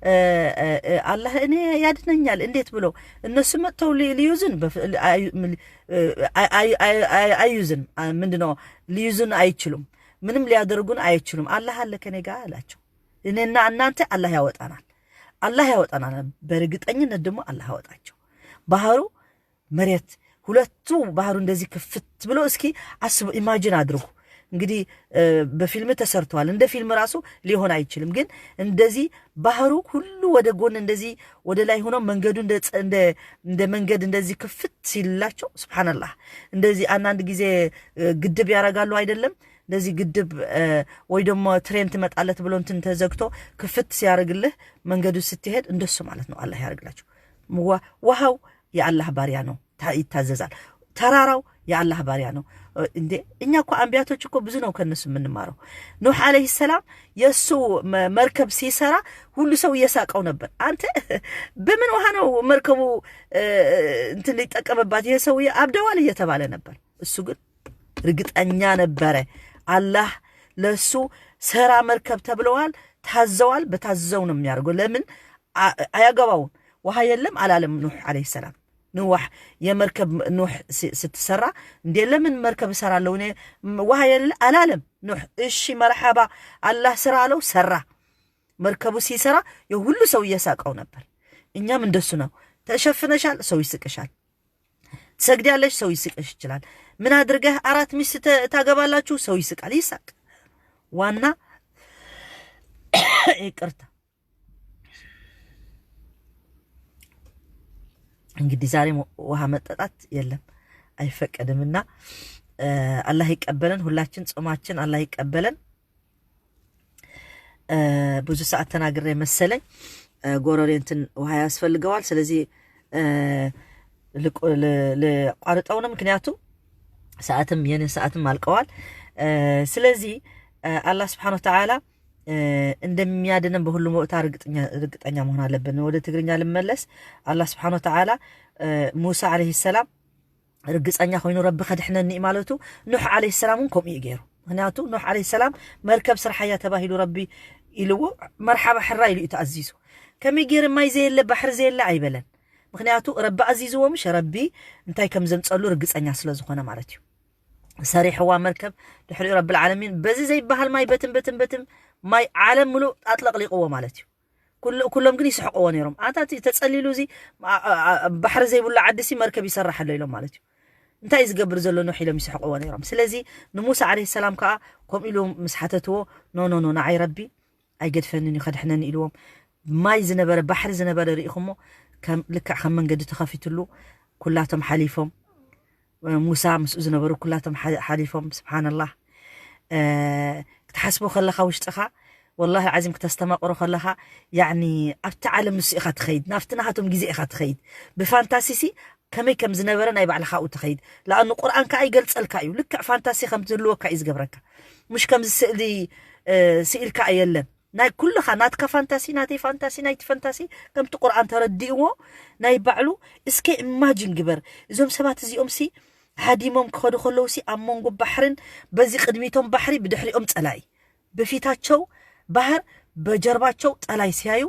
እ፣ እ፣ እ፣ አላህ እኔ ያድነኛል። እንዴት ብሎ እነሱ መጥተው ሊ-፣ ሊይዙን በፍ-፣ ሊ-፣ አዩ-፣ ም-፣ እ፣ አይ-፣ አይ-፣ አይ-፣ አይ-፣ አይዙን፣ አ፣ ምንድነው ሊይዙን አይችሉም። ምንም ሊያደርጉን አይችሉም። አላህ አለ ከኔ ጋር አላቸው። እኔና እናንተ አላህ ያወጣናል። አላህ ያወጣናል። በእርግጠኝነት ደግሞ አላህ ያወጣቸው። ባህሩ፣ መሬት፣ ሁለቱ ባህሩ እንደዚህ ክፍት ብሎ እስኪ አስቡ፣ ኢማጂን አድርጉ። እንግዲህ፣ እ፣ በፊልም ተሰርተዋል። እንደ ፊልም ራሱ ሊሆን አይችልም። ግን እንደዚህ ባህሩ ሁሉ ወደ ጎን እንደዚህ ወደ ላይ ሆኖ መንገዱ እንደ ጸ-፣ እንደ፣ እንደ መንገድ እንደዚህ ክፍት ሲልላቸው፣ ሱብሃንአላህ። እንደዚህ አንዳንድ ጊዜ፣ እ፣ ግድብ ያረጋሉ አይደለም? እንደዚህ ግድብ፣ እ፣ ወይ ደግሞ ትሬን ትመጣለት ብሎ እንትን ተዘግቶ ክፍት ሲያደርግልህ መንገዱ ስትሄድ እንደሱ ማለት ነው። አላህ ያደርግላችሁ። ዋ-፣ ውሃው የአላህ ባሪያ ነው፣ ታ-፣ ይታዘዛል። ተራራው የአላህ ባሪያ ነው። እ፣ እንዴ እኛ እኮ አንቢያቶች እኮ ብዙ ነው ከነሱ የምንማረው። ኑህ ዓለይሂ ሰላም የእሱ መ-፣ መርከብ ሲሰራ ሁሉ ሰው እየሳቀው ነበር። አንተ በምን ውሃ ነው መርከቡ፣ እ፣ እንትን ሊጠቀምባት? ይሄ ሰውዬ አብደዋል እየተባለ ነበር። እሱ ግን እርግጠኛ ነበረ። አላህ ለሱ ሰራ መርከብ ተብለዋል፣ ታዘዋል። በታዘው ነው የሚያደርገው። ለምን አ-፣ አያገባውም። ውሃ የለም አላለም ኑህ ዓለይሂ ሰላም። ኑህ የመርከብ ኑህ ስ-፣ ስትሰራ እንዴ ለምን መርከብ እሰራለሁ እኔ ም-፣ ውሃ የለ አላለም ኑህ። እሺ መርሐባ አላህ ስራ አለው፣ ሰራ። መርከቡ ሲሰራ የሁሉ ሰው እየሳቀው ነበር። እኛም እንደሱ ነው። ተሸፍነሻል፣ ሰው ይስቅሻል። ትሰግዲያለሽ፣ ሰው ይስቅሽ ይችላል። ምን አድርገህ አራት ሚስት ተ-፣ ታገባላችሁ፣ ሰው ይስቃል፣ ይሳቅ። ዋና ይቅርታ። እንግዲህ ዛሬ ውሃ መጠጣት የለም፣ አይፈቀድምና፣ እ፣ አላህ ይቀበለን። ሁላችን ጾማችን አላህ ይቀበለን። ብዙ ሰዓት ተናግሬ መሰለኝ። ጎረሬ እንትን ውሃ ያስፈልገዋል። ስለዚህ ልቋርጠው ነው፣ ምክንያቱ ሰዓትም የኔ ሰዓትም አልቀዋል። ስለዚህ አላህ ስብሓን ወተዓላ እንደሚያድነን በሁሉም ቦታ እርግጠኛ መሆን አለብን። ወደ ትግርኛ ልመለስ። አላህ ስብሓን ወተዓላ ሙሳ ዓለይሂ ሰላም ርግፀኛ ኮይኑ ረቢ ከድሕነኒ እዩ ማለቱ፣ ኑሕ ዓለይሂ ሰላም እውን ከምኡ እዩ ገይሩ። ምክንያቱ ኑሕ ዓለይሂ ሰላም መርከብ ስርሓያ ተባሂሉ ረቢ ኢልዎ፣ መርሓባ ሕራ ኢሉ እዩ ተኣዚዙ። ከመይ ገይሩ ማይ ዘየለ ባሕሪ ዘየለ ኣይበለን። ምክንያቱ ረቢ ኣዚዝዎ፣ ምሽ ረቢ እንታይ ከም ዘምፀሉ ርግፀኛ ስለ ዝኾነ ማለት እዩ። ሰሪሕዋ መርከብ ድሕሪኡ ረቢ ዓለሚን በዚ ዘይበሃል ማይ በትም በትም በትም ማይ ዓለም ምሉእ ኣጥለቕሊቕዎ ማለት እዩ። ኩሎም ግን ይስሕቅዎ ነይሮም። ኣታ ተፀሊሉ እዚ ባሕሪ ዘይብሉ ዓዲ ሲ መርከብ ይሰራሕ ኣሎ ኢሎም ማለት እዩ። እንታይ እዩ ዝገብር ዘሎ ኖሕ ኢሎም ይስሕቅዎ ነይሮም። ስለዚ ንሙሳ ዓለይሂ ሰላም ከዓ ከምኡ ኢሉ ምስ ሓተትዎ፣ ኖ ኖ ኖ፣ ንዓይ ረቢ ኣይገድፈንን እዩ ከድሕነኒ ኢልዎም። ማይ ዝነበረ ባሕሪ ዝነበረ ርኢኹሞ፣ ልክዕ ከም መንገዲ ተኸፊትሉ ኩላቶም ሓሊፎም። ሙሳ ምስኡ ዝነበሩ ኩላቶም ሓሊፎም። ስብሓንላህ፣ ክትሓስቦ ከለኻ ውሽጥኻ ወላሂ ዓዚም ክተስተማቕሮ ከለኻ፣ ያኒ ኣብቲ ዓለም ንሱ ኢኻ ትኸይድ፣ ናብቲ ናሃቶም ግዜ ኢኻ ትኸይድ። ብፋንታሲሲ ከመይ ከም ዝነበረ ናይ ባዕልኻ ኣብኡ ትኸይድ። ለኣኑ ቁርኣን ከዓ ይገልፀልካ እዩ። ልክዕ ፋንታሲ ከም ትህልወካ እዩ ዝገብረካ። ምሽ ከምዚ ስእሊ ስኢልካ የለን። ናይ ኩልኻ ናትካ ፋንታሲ፣ ናተይ ፋንታሲ፣ ናይቲ ፈንታሲ ከምቲ ቁርኣን ተረዲእዎ ናይ ባዕሉ። እስከ ኢማጂን ግበር፣ እዞም ሰባት እዚኦም ሲ ሃዲሞም ክኸዱ ከለዉ ሲ ኣብ መንጎ ባሕርን በዚ ቅድሚቶም ባሕሪ ብድሕሪኦም ጸላኢ፣ በፊታቸው ባህር በጀርባቸው ጠላይ ሲያዩ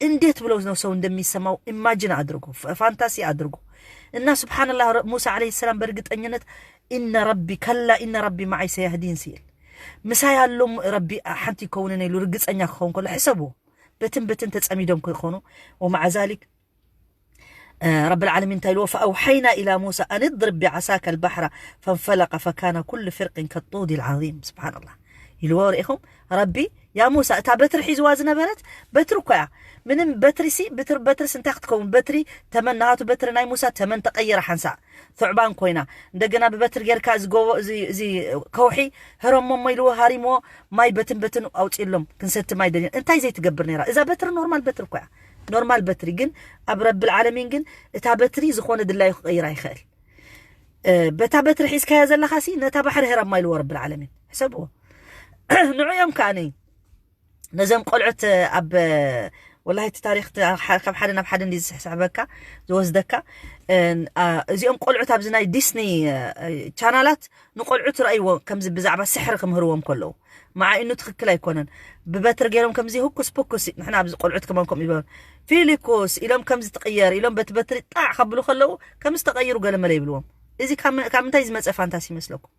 እንዴት ብለው ነው ሰው እንደሚሰማው ኢማጂን አድርጎ፣ ፋንታሲ አድርጎ። እና ስብሓንላህ ሙሳ ዓለይሂ ሰላም በእርግጠኝነት ኢነ ረቢ ከላ ኢነ ረቢ መዓይ ሰያህዲን ሲል ምሳይ ኣሎ ረቢ ሓንቲ ይከውንን ኢሉ ርግፀኛ ክኸውን ከሎ ሕሰብዎ። በትን በትን ተፀሚዶም ክኾኑ ወመዓ ዛሊክ ረብ ልዓለሚን እንታይ ኢልዎ? ፈአውሐይና ኢላ ሙሳ ኣን እድርብ ቢዓሳከ ልባሕራ ፈንፈለቀ ፈካነ ኩሉ ፍርቅን ከጡድ ልዓዚም። ስብሓንላህ ኢልዎ። ርኢኹም ረቢ ያ ሙሳ እታ በትሪ ሒዝዋ ዝነበረት በትሪ እኮ እያ። ምንም በትሪ ሲ ብትር በትርስ እንታይ ክትከውን? በትሪ ተመን ናቱ በትሪ ናይ ሙሳ ተመን ተቀየረ ሓንሳ ثعبان ኮይና እንደገና ብበትሪ ጌርካ እዚ ጎቦ እዚ እዚ ከውሒ ህረሞ እሞ ኢልዎ ሃሪምዎ ማይ በትን በትን ኣውፅእሎም ክንሰቲ ማይ ደልየን እንታይ ዘይትገብር ነይራ እዛ በትሪ ኖርማል በትሪ እኮ እያ ኖርማል በትሪ ግን ኣብ ረብል ዓለሚን ግን እታ በትሪ ዝኾነ ድላዩ ክቀይራ ይኽእል በታ በትሪ ሒዝካያ ዘለኻ ሲ ነታ ባሕሪ ህረማ ኢልዎ ረብል ዓለሚን ሕሰብዎ ንዑ እዮም ከኣነይ ነዞም ቆልዑት ኣብ ወላሂ እቲ ታሪክ ካብ ሓደ ናብ ሓደ እንዲ ዝስሕስሕበካ ዝወስደካ እዚኦም ቆልዑት ኣብዚ ናይ ዲስኒ ቻናላት ንቆልዑት ረእይዎ ከምዚ ብዛዕባ ስሕሪ ክምህርዎም ከለዉ መዓይኑ ትክክል ኣይኮነን ብበትሪ ገይሮም ከምዚ ህኩስ ፕኩስ ንሕና ኣብዚ ቆልዑት ከማን ከምኡ ይበሉ ፊሊኩስ ኢሎም ከምዚ ትቅየር ኢሎም በቲ በትሪ ጣዕ ከብሉ ከለዉ ከምዚ ተቀይሩ ገለመለ ይብልዎም እዚ ካብ ምንታይ ዝመፀ ፋንታሲ ይመስለኩም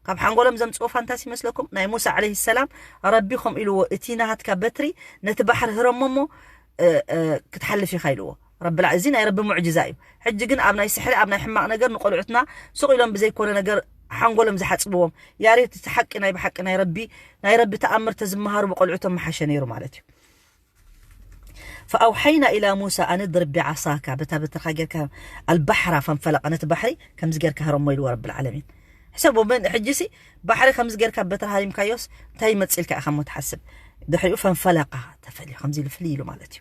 ካብ ሓንጎሎም ዘምፅኦ ፋንታሲ ይመስለኩም ናይ ሙሳ ዓለይሂ ሰላም ረቢ ከምኡ ኢልዎ እቲ ናሃትካ በትሪ ነቲ ባሕሪ ህረሞ እሞ ክትሓልፍ ኢኻ ኢልዎ ረቢ እዚ ናይ ረቢ ሙዕጅዛ እዩ ሕጂ ግን ኣብ ናይ ስሕሪ ኣብ ናይ ሕማቕ ነገር ንቆልዑትና ሱቕ ኢሎም ብዘይኮነ ነገር ሓንጎሎም ዝሓፅብዎም ያሬት እቲ ሓቂ ናይ ብሓቂ ናይ ረቢ ናይ ረቢ ተኣምር ተዝመሃሩ ብቆልዑቶም መሓሸ ነይሩ ማለት እዩ فأوحينا إلى موسى أن اضرب بعصاك በታ በትርኻ ጌርካ البحر فانفلق ነቲ ባሕሪ ከምዚ ጌርካ ህረሞ ኢልዎ ረብል ዓለሚን ሕሰቦ ምን ሕጂ ሲ ባሕሪ ከምዚ ጌርካ በትሪ ሃሪምካዮስ እንታይ ይመጽእ ኢልካ ኢኻ እሞ ትሓስብ ድሕሪኡ ፈንፈለቃ ተፈልዩ ከምዚ ኢሉ ፍልይ ኢሉ ማለት እዩ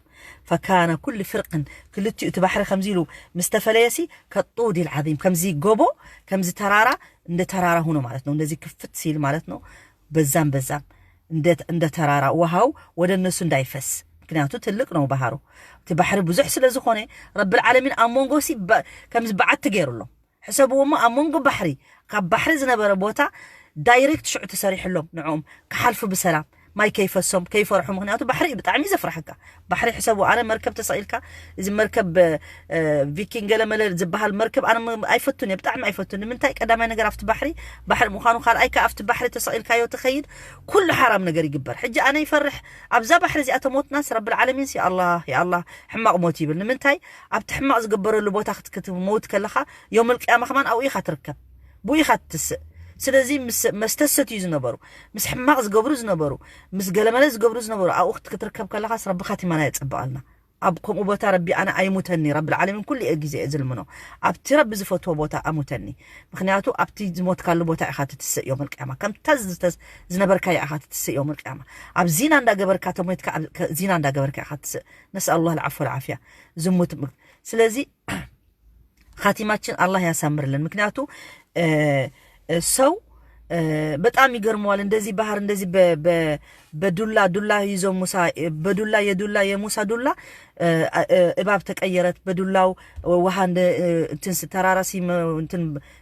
ፈካነ ኩሉ ፍርቅን ክልቲኡ እቲ ባሕሪ ከምዚ ኢሉ ምስ ተፈለየ ሲ ከጡድ ኢል ዓዚም ከምዚ ጎቦ ከምዚ ተራራ እንደ ተራራ ሆኖ ማለት ነው እንደዚ ክፍት ሲል ማለት ነው በዛም በዛም እንደ ተራራ ውሃው ወደ እነሱ እንዳይፈስ ምክንያቱ ትልቅ ነው ባህሩ እቲ ባሕሪ ብዙሕ ስለ ዝኾነ ረብል ዓለሚን ኣብ መንጎ ሲ ከምዚ በዓቲ ገይሩሎም ሕሰብዎ እሞ ኣብ መንጎ ባሕሪ ካብ ባሕሪ ዝነበረ ቦታ ዳይሬክት ሽዑ ተሰሪሕሎም ንዕኦም ክሓልፉ ብሰላም ማይ ከይፈሶም ከይፈርሑ ምክንያቱ ባሕሪ እዩ ብጣዕሚ ዘፍርሐካ ባሕሪ ሕሰቡ ኣነ መርከብ ተሰቂልካ እዚ መርከብ ቪኪንግ ገለመለ ዝበሃል መርከብ ኣነ ኣይፈቱን እየ ብጣዕሚ ኣይፈቱን ንምንታይ ቀዳማይ ነገር ኣብቲ ባሕሪ ባሕሪ ምዃኑ ካልኣይ ከ ኣብቲ ባሕሪ ተሰቂልካዮ ትኸይድ ኩሉ ሓራም ነገር ይግበር ሕጂ ኣነ ይፈርሕ ኣብዛ ባሕሪ እዚኣ ተሞትናስ ረብል ዓለሚንስ ያኣላ ያኣላ ሕማቕ ሞት ይብል ንምንታይ ኣብቲ ሕማቕ ዝገበረሉ ቦታ ክትሞት ከለኻ ዮም ልቅያማ ከማን ኣብኡ ኢኻ ትርከብ ብኡ ኢኻ ትስእ ስለዚ ምስ መስተ ዝሰትዩ ዝነበሩ ምስ ሕማቕ ዝገብሩ ዝነበሩ ምስ ገለመለ ዝገብሩ ዝነበሩ ኣብኡ ክትርከብ ከለኻስ ረቢ ካቲማና የፀብቐልና ኣብ ከምኡ ቦታ ረቢ ኣነ ኣይሙተኒ፣ ረብል ዓለሚን ኩሉ ግዜ እየ ዝልምኖ። ኣብቲ ረቢ ዝፈትዎ ቦታ ኣሙተኒ። ምኽንያቱ ኣብቲ ዝሞትካሉ ቦታ ኢኻ ትትስእ ዮም ልቅያማ። ከምታ ዝተስ- ዝነበርካያ ኢኻ ትትስእ ዮም ልቅያማ። ኣብ ዚና እንዳገበርካ ተሞይትካ ኣብ- ከ- ዚና እንዳገበርካ ኢኻ ትስእ። ነስኣል ላህ ልዓፎ ልዓፍያ። ዝሙት ም- ስለዚ ካቲማችን ኣላህ ያሳምርልን። ምክንያቱ ሰው በጣም ይገርመዋል። እንደዚህ ባህር እንደዚህ በዱላ ዱላ ይዞ ሙሳ በዱላ የዱላ የሙሳ ዱላ እባብ ተቀየረት፣ በዱላው ውሃ እንትን ተራራ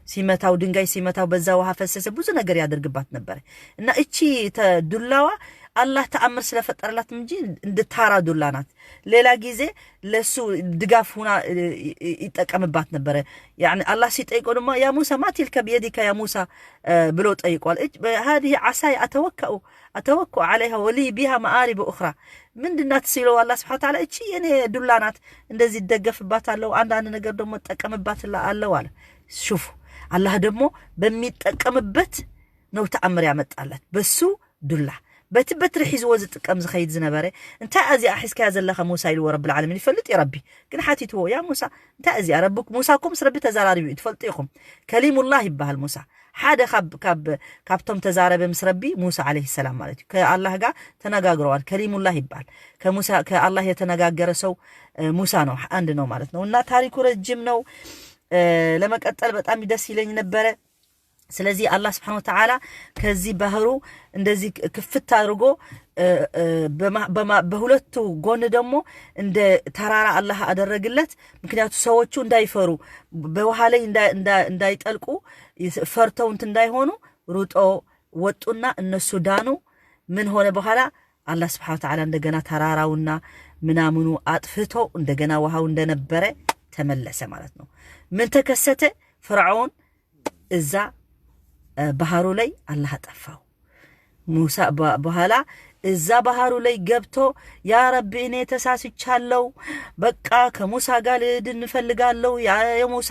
ሲመታው፣ ድንጋይ ሲመታው በዛ ውሃ ፈሰሰ፣ ብዙ ነገር ያደርግባት ነበረ። እና እቺ ዱላዋ አላህ ተአምር ስለፈጠረላት እንጂ እንድታራ ዱላ ናት። ሌላ ጊዜ ለሱ ድጋፍ ሁና ይጠቀምባት ነበረ። ያኒ አላህ ሲጠይቀው ድማ ያ ሙሳ ማ ቲልከ ብየዲከ ያ ሙሳ ብሎ ጠይቋል። هذه عصاي أتوكأ أتوكأ عليها ولي بها مآرب أخرى ምንድናት ሲለው አላህ ስብሐ ወተዓላ እቺ የኔ ዱላ ናት፣ እንደዚህ ይደገፍባት አለው፣ አንዳንድ ነገር ደግሞ እጠቀምባት አለው አለ። ሹፉ አላህ ደግሞ በሚጠቀምበት ነው ተአምር ያመጣላት በሱ ዱላ በቲ በትሪ ሒዝዎ ዝጥቀም ዝኸይድ ዝነበረ እንታይ እዚኣ ሒዝካያ ዘለኻ ሙሳ ኢልዎ ረብል ዓለሚን ይፈልጥ እዩ ረቢ ግን ሓቲትዎ ያ ሙሳ እንታይ እዚኣ ረቢ ሙሳ እኮ ምስ ረቢ ተዘራሪቡ እዩ ትፈልጡ ኢኹም ከሊሙላህ ይበሃል ሙሳ ሓደ ካብ ካብ ካብቶም ተዛረበ ምስ ረቢ ሙሳ عليه السلام ማለት እዩ ከአላህ ጋር ተነጋግረዋል ከሊሙላህ ይበሃል ከሙሳ ከአላህ የተነጋገረ ሰው ሙሳ ነው አንድ ነው ማለት ነው እና ታሪኩ ረጅም ነው ለመቀጠል በጣም ደስ ይለኝ ነበረ ስለዚህ አላህ ስብሐነ ወተዓላ ከዚህ ባህሩ እንደዚህ ክፍት አድርጎ በሁለቱ ጎን ደግሞ እንደ ተራራ አላህ አደረግለት ምክንያቱ ሰዎቹ እንዳይፈሩ በውሃ ላይ እንዳይጠልቁ ፈርተው እንትን እንዳይሆኑ ሩጦ ወጡና እነሱ ዳኑ ምን ሆነ በኋላ አላህ ስብሐነ ወተዓላ እንደገና ተራራውና ምናምኑ አጥፍቶ እንደገና ውሃው እንደነበረ ተመለሰ ማለት ነው ምን ተከሰተ ፍርዓውን እዛ ባህሩ ላይ አላህ አጠፋው ሙሳ በኋላ እዛ ባህሩ ላይ ገብቶ ያ ረቢ እኔ ተሳስቻለው በቃ ከሙሳ ጋር ልድን እፈልጋለው የሙሳ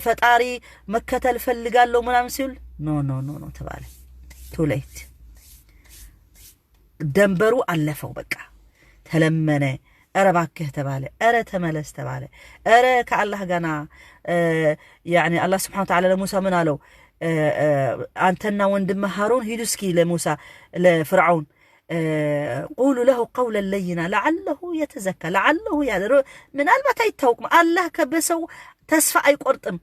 ፈጣሪ መከተል እፈልጋለው ምናምን ሲል no no no no ተባለ too late ደንበሩ አለፈው በቃ ተለመነ እረ ባክህ ተባለ እረ ተመለስ ተባለ እረ ከአላህ ጋና ያኒ አላህ ስብሓን ተዓላ ለሙሳ ምን አለው አንተና ወንድም ሃሩን ሂዱ እስኪ ለሙሳ ለፍርዓውን قولوا له قولا لينا لعله يتزكى لعله ምናልባት አይታወቅም አላህ ከበሰው ተስፋ አይቆርጥም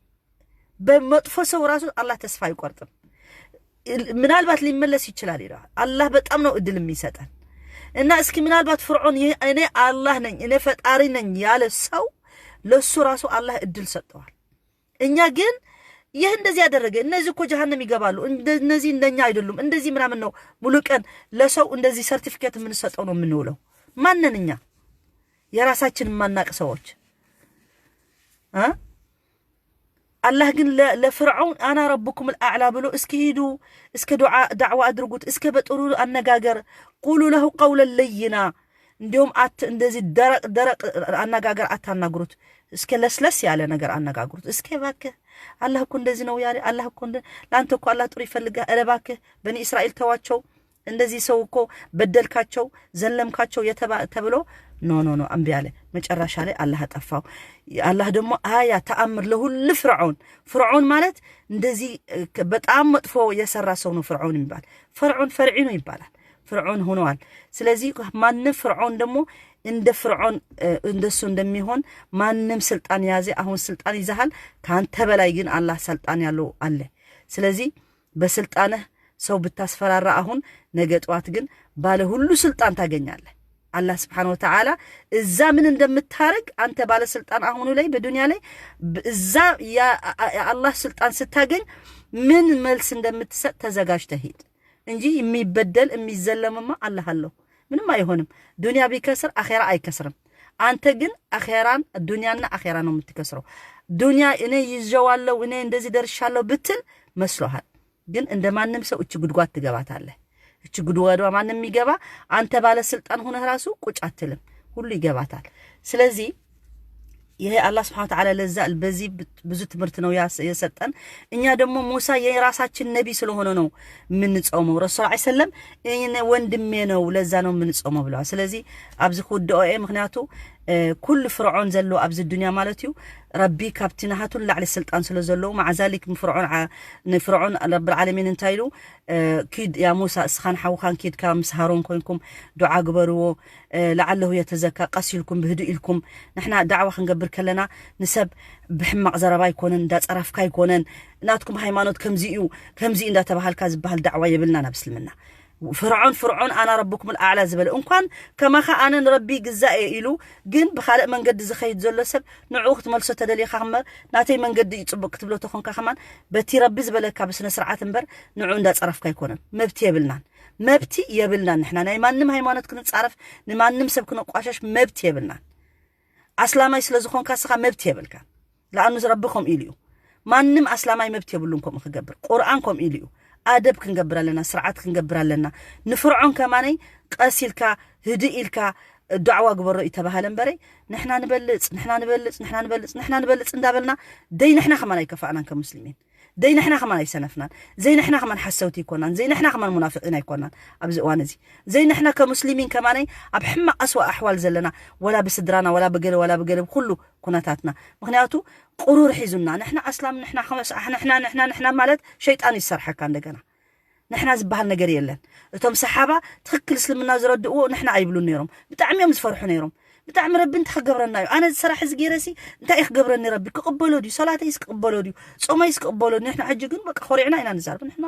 በመጥፎ ሰው ራሱ አላህ ተስፋ አይቆርጥም ምናልባት ሊመለስ ይችላል ይለዋል አላህ በጣም ነው እድል የሚሰጠን እና እስኪ ምናልባት ፍርዖን እኔ አላህ ነኝ እኔ ፈጣሪ ነኝ ያለ ሰው ለሱ ራሱ አላህ እድል ሰጠዋል እኛ ግን ይህ እንደዚህ ያደረገ እነዚህ እኮ ጀሃነም ይገባሉ እነዚህ እንደኛ አይደሉም እንደዚህ ምናምን ነው ሙሉ ቀን ለሰው እንደዚህ ሰርቲፊኬት የምንሰጠው ነው የምንውለው ማንን እኛ የራሳችን የማናቅ ሰዎች አላህ ግን ለፍርዓውን አና ረብኩም ልአዕላ ብሎ እስኪ ሂዱ እስከ ዳዕዋ አድርጉት እስከ በጥሩ አነጋገር ቁሉ ለሁ ቀውለን ለይና እንዲሁም አት እንደዚህ ደረቅ ደረቅ አነጋገር አታናግሩት እስከ ለስለስ ያለ ነገር አነጋግሩት እስከ ባክህ አላህ እኮ እንደዚህ ነው ያለ አላህ እኮ ለአንተ እኮ አላህ ጥሩ ይፈልጋ እረ ባክህ በኒ እስራኤል ተዋቸው እንደዚህ ሰው እኮ በደልካቸው ዘለምካቸው ተብሎ ኖ ኖ ኖ እምቢ አለ መጨረሻ ላይ አላህ አጠፋው አላህ ደግሞ አያ ተአምር ለሁሉ ፍርዖን ፍርዖን ማለት እንደዚህ በጣም መጥፎ የሰራ ሰው ነው ፍርዖን የሚባል ፈርዖን ፈርዒኑ ይባላል ፍርዖን ሆነዋል ስለዚህ ማንም ፍርዖን ደግሞ እንደ ፍርዖን እንደሱ እንደሚሆን ማንም ስልጣን ያዘ አሁን ስልጣን ይዛሃል ከአንተ በላይ ግን አላህ ስልጣን ያለው አለ ስለዚህ በስልጣንህ ሰው ብታስፈራራ አሁን ነገ ጠዋት ግን ባለ ሁሉ ስልጣን ታገኛለህ አላህ ስብሓን ወተዓላ እዛ ምን እንደምታረግ አንተ ባለስልጣን አሁኑ ላይ በዱንያ ላይ እዛ የአላህ ስልጣን ስታገኝ ምን መልስ እንደምትሰጥ ተዘጋጅተህ ሂድ እንጂ የሚበደል የሚዘለምማ አላህ አለው ምንም አይሆንም ዱንያ ቢከስር አኼራ አይከስርም አንተ ግን አኼራን ዱንያና አኼራ ነው የምትከስረው ዱንያ እኔ ይዘዋለው እኔ እንደዚህ ደርሻለው ብትል መስሎሃል ግን እንደ ማንም ሰው እቺ ጉድጓድ ትገባታለህ እቺ ጉድጓዷ ማንም የሚገባ አንተ ባለስልጣን ሆነህ ራሱ ቁጭ አትልም ሁሉ ይገባታል ስለዚህ ይሄ አላህ ስብሐነ ወተዓላ ለዛ በዚህ ብዙ ትምህርት ነው የሰጠን። እኛ ደግሞ ሙሳ የራሳችን ነቢ ስለሆነ ነው የምንጾመው። ረሱል ሰለላሁ ዐለይሂ ወሰለም ወንድሜ ነው ለዛ ነው የምንጾመው ብለዋል። ስለዚህ ኣብዚ ክውድኦ እየ፣ ምክንያቱ ኩሉ ፍርዖን ዘሎ ኣብዚ ዱንያ ማለት እዩ ረቢ ካብቲ ናሃቱን ላዕሊ ስልጣን ስለ ዘለዎ ማዕዛሊክ ፍርዖን ንፍርዖን ረብል ዓለሚን እንታይ ኢሉ ኪድ ያ ሙሳ እስኻን ሓውኻን ኪድካ ምስ ሃሮን ኮንኩም ዱዓ ግበርዎ ለዓለሁ የተዘካ ቀስ ኢልኩም ብህዱ ኢልኩም ንሕና ዳዕዋ ክንገብር ከለና ንሰብ ብሕማቕ ዘረባ ኣይኮነን እንዳፀረፍካ ኣይኮነን ናትኩም ሃይማኖት ከምዚ እዩ ከምዚ እንዳተባሃልካ ዝበሃል ዳዕዋ የብልና ናብ እስልምና ፍርዖን ፍርዖን ኣና ረብኩም ኣዕላ ዝበለ እንኳን ከማኻ ኣነ ንረቢ ግዛእ እየ ኢሉ ግን ብኻልእ መንገዲ ዝኸይድ ዘሎ ሰብ ንዕኡ ክትመልሶ ተደሊኻ ክመር ናተይ መንገዲ እዩ ፅቡቅ ክትብሎ ተኾንካ ከማን በቲ ረቢ ዝበለካ ብስነ ስርዓት እምበር ንዕኡ እንዳፀረፍካ ኣይኮነን መብቲ የብልናን መብቲ የብልናን ንሕና ናይ ማንም ሃይማኖት ክንፃረፍ ንማንም ሰብ ክነቋሸሽ መብቲ የብልናን ኣስላማይ ስለ ዝኾንካ ስኻ መብት የብልካ ለኣኑ ረቢ ከምኡ ኢሉ እዩ ማንም ኣስላማይ መብት የብሉን ከምኡ ክገብር ቁርኣን ከምኡ ኢሉ እዩ ኣደብ ክንገብር ኣለና ስርዓት ክንገብር ኣለና ንፍርዖን ከማነይ ቀስ ኢልካ ህድእ ኢልካ ዳዕዋ ግበሮ እዩ ተባሃለ እምበረ ንሕና ንበልፅ ንሕና ንበልፅ ንሕና ንበልፅ ንሕና ንበልፅ እንዳበልና ደይ ንሕና ከማን ኣይከፋእናን ከሙስሊሚን ደይ ንሕና ከማን ኣይሰነፍናን ዘይ ንሕና ከማን ሓሰውቲ ኣይኮናን ዘይ ንሕና ከማን ሙናፍቂን ኣይኮናን ኣብዚ እዋን እዚ ዘይ ንሕና ከሙስሊሚን ከማነይ ኣብ ሕማቕ ኣስዋ ኣሕዋል ዘለና ወላ ብስድራና ወላ ብገለ ወላ ብገለ ብኩሉ ኩነታትና ምክንያቱ ቁሩር ሒዙና ንሕና ኣስላም ንሕና ንሕና ንሕና ንሕና ማለት ሸይጣን ይሰርሐካ እንደገና ንሕና ዝበሃል ነገር የለን እቶም ሰሓባ ትኽክል እስልምና ዝረድእዎ ንሕና ኣይብሉን ነይሮም ብጣዕሚ እዮም ዝፈርሑ ነይሮም ብጣዕሚ ረቢ እንታይ ክገብረና እዩ ኣነ ዝሰራሕ እዚ ገይረሲ እንታይ እዩ ክገብረኒ ረቢ ክቕበሎ ድዩ ሰላተይስ ክቕበሎ ድዩ ጾመይስ ክቕበሎ ንሕና ሕጂ ግን በቃ ኮሪዕና ኢና ንዛረብ ንሕና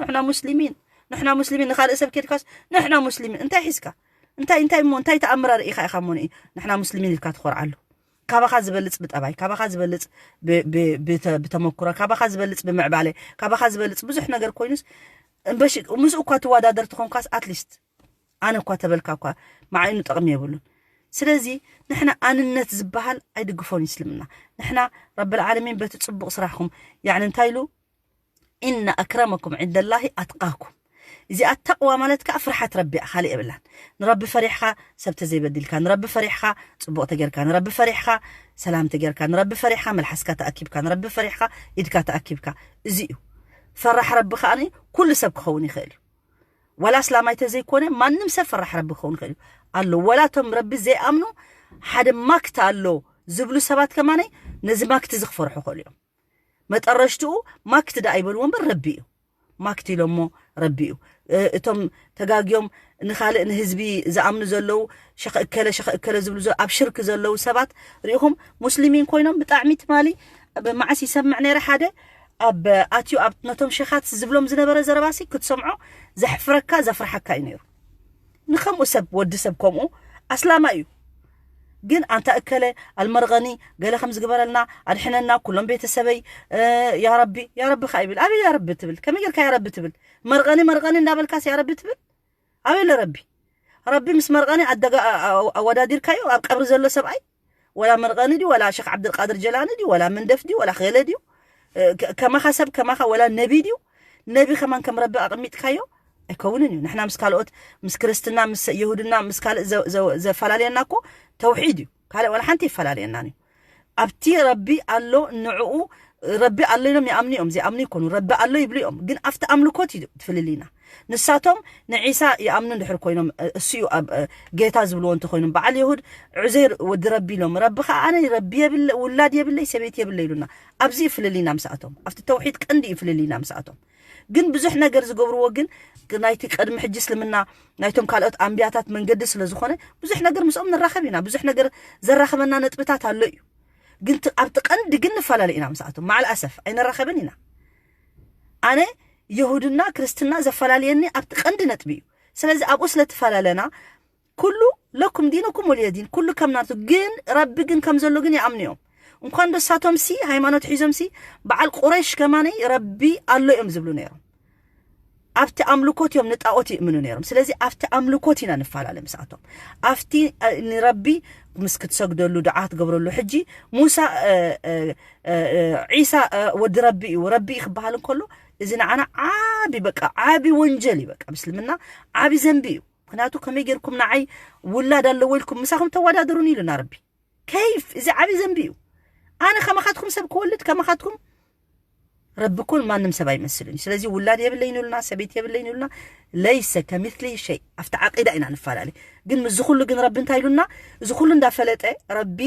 ንሕና ሙስሊሚን ንሕና ሙስሊሚን ንኻልእ ሰብ ኬድካስ ንሕና ሙስሊሚን እንታይ ሒዝካ እንታይ እንታይ እሞ እንታይ ተኣምር ኣርእኻ ኢኻ እሞ ንኢ ንሕና ሙስሊሚን ኢልካ ትኾርዓሉ ካባኻ ዝበልፅ ብጠባይ ካባኻ ዝበልፅ ብተመኩሮ ካባኻ ዝበልፅ ብምዕባለ ካባኻ ዝበልፅ ብዙሕ ነገር ኮይኑስ እምበሽ ምስኡ እኳ ትወዳደር ትኾንኳስ ኣትሊስት ኣነ እኳ ተበልካ እኳ መዓይኑ ጠቕሚ የብሉን ስለዚ ንሕና ኣንነት ዝበሃል ኣይድግፎን ይስልምና ንሕና ረብል ዓለሚን በቲ ፅቡቕ ስራሕኩም ያዕኒ እንታይ ኢሉ إن أكرمكم عند الله أتقاكم እዚኣ ተቕዋ ማለት ከዓ ፍርሓት ረቢ እያ ካልእ የብላን ንረቢ ፈሪሕኻ ሰብ ተዘይበዲልካ ንረቢ ፈሪሕኻ ፅቡቕ ተጌርካ ንረቢ ፈሪሕኻ ሰላም ተጌርካ ንረቢ ፈሪሕኻ መልሓስካ ተኣኪብካ ንረቢ ፈሪሕኻ ኢድካ ተኣኪብካ እዚ እዩ ፈራሕ ረቢ ከዓ ኩሉ ሰብ ክኸውን ይኽእል እዩ ወላ እስላማይ ተዘይኮነ ማንም ሰብ ፈራሕ ረቢ ክኸውን ይኽእል እዩ ኣሎ ወላ እቶም ረቢ ዘይኣምኑ ሓደ ማክት ኣሎ ዝብሉ ሰባት ከማነይ ነዚ ማክት እዚ ክፈርሑ ይኽእሉ እዮም መጠረሽትኡ ማክት ዳ ኣይበልዎ እምበር ረቢ እዩ ማክት ኢሎሞ ረቢ እዩ እቶም ተጋግዮም ንኻልእ ንህዝቢ ዝኣምኑ ዘለዉ ሸኽ እከለ ሸኽ እከለ ዝብሉ ኣብ ሽርክ ዘለዉ ሰባት ሪኢኹም ሙስሊሚን ኮይኖም ብጣዕሚ ትማሊ መዓስ ይሰምዕ ነይረ ሓደ ኣብ ኣትዩ ኣብ ነቶም ሸኻት ዝብሎም ዝነበረ ዘረባሲ ክትሰምዖ ዘሕፍረካ ዘፍርሓካ እዩ ነይሩ ንከምኡ ሰብ ወዲ ሰብ ከምኡ ኣስላማ እዩ ግን ኣንታ እከለ ኣልመርቐኒ ገለ ከም ዝግበረልና ኣድሕነና ኩሎም ቤተሰበይ ያረቢ ያረቢ ከ ይብል ኣበይ ያረቢ ትብል ከመይ ጌርካ ያረቢ ትብል መርቐኒ መርቐኒ እንዳበልካስ ያረቢ ትብል ኣበይ ለረቢ ረቢ ምስ መርቐኒ ኣወዳዲርካዮ ኣብ ቀብሪ ዘሎ ሰብኣይ ወላ መርቐኒ ድዩ ወላ ሸኽ ዓብድልቃድር ጀላኒ ድዩ ወላ መንደፍ ድዩ ወላ ኸለ ድዩ ከማኻ ሰብ ከማኻ ወላ ነቢ ድዩ ነቢ ከማን ከም ረቢ ኣቕሚጥካዮ ኣይከውንን እዩ ንሕና ምስ ካልኦት ምስ ክርስትና ምስ የሁድና ምስ ካልእ ዘፈላለየና እኮ ተውሒድ እዩ ካልእ ወላ ሓንቲ ይፈላለየና እዩ ኣብቲ ረቢ ኣሎ ንዕኡ ረቢ ኣሎ ኢሎም ይኣምኑ እዮም ዘይኣምኑ ይኮኑ ረቢ ኣሎ ይብሉ እዮም ግን ኣብቲ ኣምልኮት እዩ ትፍልልይና ንሳቶም ንዒሳ ይኣምኑ እንድሕር ኮይኖም እሱ እዩ ኣብ ጌታ ዝብልዎ እንተኮይኖም በዓል የሁድ ዑዘይር ወዲ ረቢ ኢሎም ረቢ ከዓ ኣነ ረቢ የብለ ውላድ የብለይ ሰበይቲ የብለ ኢሉና ኣብዚ እዩ ፍልልይና ምስኣቶም ኣብቲ ተውሒድ ቀንዲ እዩ ፍልልይና ምስኣቶም ግን ብዙሕ ነገር ዝገብርዎ ግን ናይቲ ቀድሚ ሕጂ እስልምና ናይቶም ካልኦት ኣንቢያታት መንገዲ ስለ ዝኾነ ብዙሕ ነገር ምስኦም ንራኸብ ኢና ብዙሕ ነገር ዘራኸበና ነጥብታት ኣሎ እዩ ግን ኣብቲ ቀንዲ ግን ንፈላለ ኢና ምስኣቶም ማዓል ኣሰፍ ኣይንራኸብን ኢና ኣነ የሁድና ክርስትና ዘፈላለየኒ ኣብቲ ቀንዲ ነጥቢ እዩ ስለዚ ኣብኡ ስለ ትፈላለና ኩሉ ለኩም ዲንኩም ወልየ ዲን ኩሉ ከም ናቱ ግን ረቢ ግን ከም ዘሎ ግን ይኣምኑ እዮም እንኳን ደሳቶም ሲ ሃይማኖት ሒዞም ሲ በዓል ቁረይሽ ከማነይ ረቢ ኣሎ እዮም ዝብሉ ነይሮም ኣብቲ ኣምልኮት እዮም ንጣዖት ይእምኑ ነይሮም ስለዚ ኣብቲ ኣምልኮት ኢና ንፈላለ ምስኣቶም ኣብቲ ንረቢ ምስ ክትሰግደሉ ድዓ ትገብረሉ ሕጂ ሙሳ ዒሳ ወዲ ረቢ እዩ ረቢ እዩ ክበሃል እንከሎ እዚ ንዓና ዓቢ በቃ ዓቢ ወንጀል እዩ በቃ ምስልምና ዓቢ ዘንቢ እዩ ምክንያቱ ከመይ ጌርኩም ንዓይ ውላድ ኣለዎ ኢልኩም ምሳኹም ተወዳደሩን ኢሉና ረቢ ከይፍ እዚ ዓብዪ ዘንቢ እዩ። ኣነ ከማኻትኩም ሰብ ክወልድ ከማኻትኩም ረቢ እኮ ማንም ሰብ ኣይመስልን እዩ። ስለዚ ውላድ የብለይን ኢሉና፣ ሰበይቲ የብለይን ኢሉና፣ ለይሰ ከሚስሊ ሸይ። ኣብቲ ዓቂዳ ኢና ንፈላለ። ግን ምስዚ ኩሉ ግን ረቢ እንታይ ኢሉና? እዚ ኩሉ እንዳፈለጠ ረቢ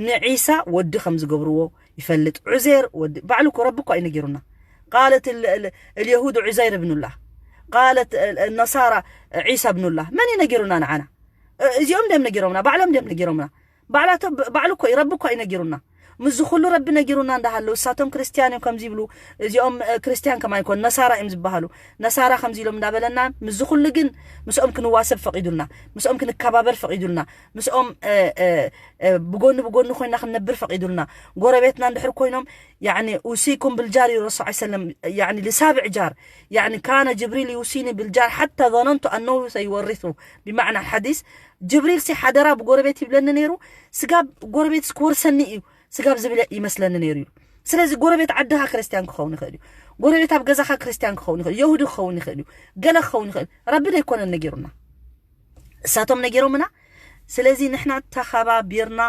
ንዒሳ ወዲ ከም ዝገብርዎ ይፈልጥ። ዑዜር ወዲ ባዕሉ እኮ ረቢ እኮ እዩ ነጊሩና። ቃለት ال- ال- اليهود عزير ابن الله، قالت النصارى عيسى ابن الله። መን እዩ ነጊሩና ንዓና? እዚኦም ድዮም ነጊሮምና? ባዕሎም ድዮም ነጊሮምና? ባዕላቶ ባዕሉ እኮ እዩ፣ ረቢ እኮ እዩ ነጊሩና። ምስዚ ኩሉ ረቢ ነጊሩና እንዳሃለዉ እሳቶም ክርስትያን እዮም ከምዚ ይብሉ፣ እዚኦም እ፣ ክርስትያን ከማ ይኮን ነሳራ እዮም ዝበሃሉ። ነሳራ ከምዚ ኢሎም እንዳበለና ምስዚ ኩሉ ግን ምስኦም ክንዋሰብ ፈቂዱልና፣ ምስኦም ክንከባበር ፈቂዱልና፣ ምስኦም እ፣ እ፣ እ፣ ብጎኒ ብጎኒ ኮይና ክንነብር ፈቂዱልና። ጎረቤትና እንድሕር ኮይኖም ያኒ ኡሲኩም ብልጃር እዩ ረሱል ዐለይሂ ሰለም ያኒ ልሳብዕ ጃር ያኒ ካነ ጅብሪል ዩሲኒ ብልጃር ሓታ ظننت أنه سيورثه ብማዕና ሓዲስ ጅብሪል ሲ ሓደራ ብጎረቤት ይብለኒ ነይሩ። ስጋብ ጎረቤት ክወርሰኒ እዩ ስጋብ ዝብል ይመስለኒ ነይሩ እዩ። ስለዚ ጎረቤት ዓድኻ ክርስትያን ክኸውን ይኽእል እዩ። ጎረቤት ኣብ ገዛኻ ክርስትያን ክኸውን ይኽእል፣ የሁዲ ክኸውን ይኽእል እዩ፣ ገለ ክኸውን ይኽእል። ረቢ ዶ ኣይኮነን ነጊሩና? እሳቶም ነጊሮምና። ስለዚ ንሕና ተኸባቢርና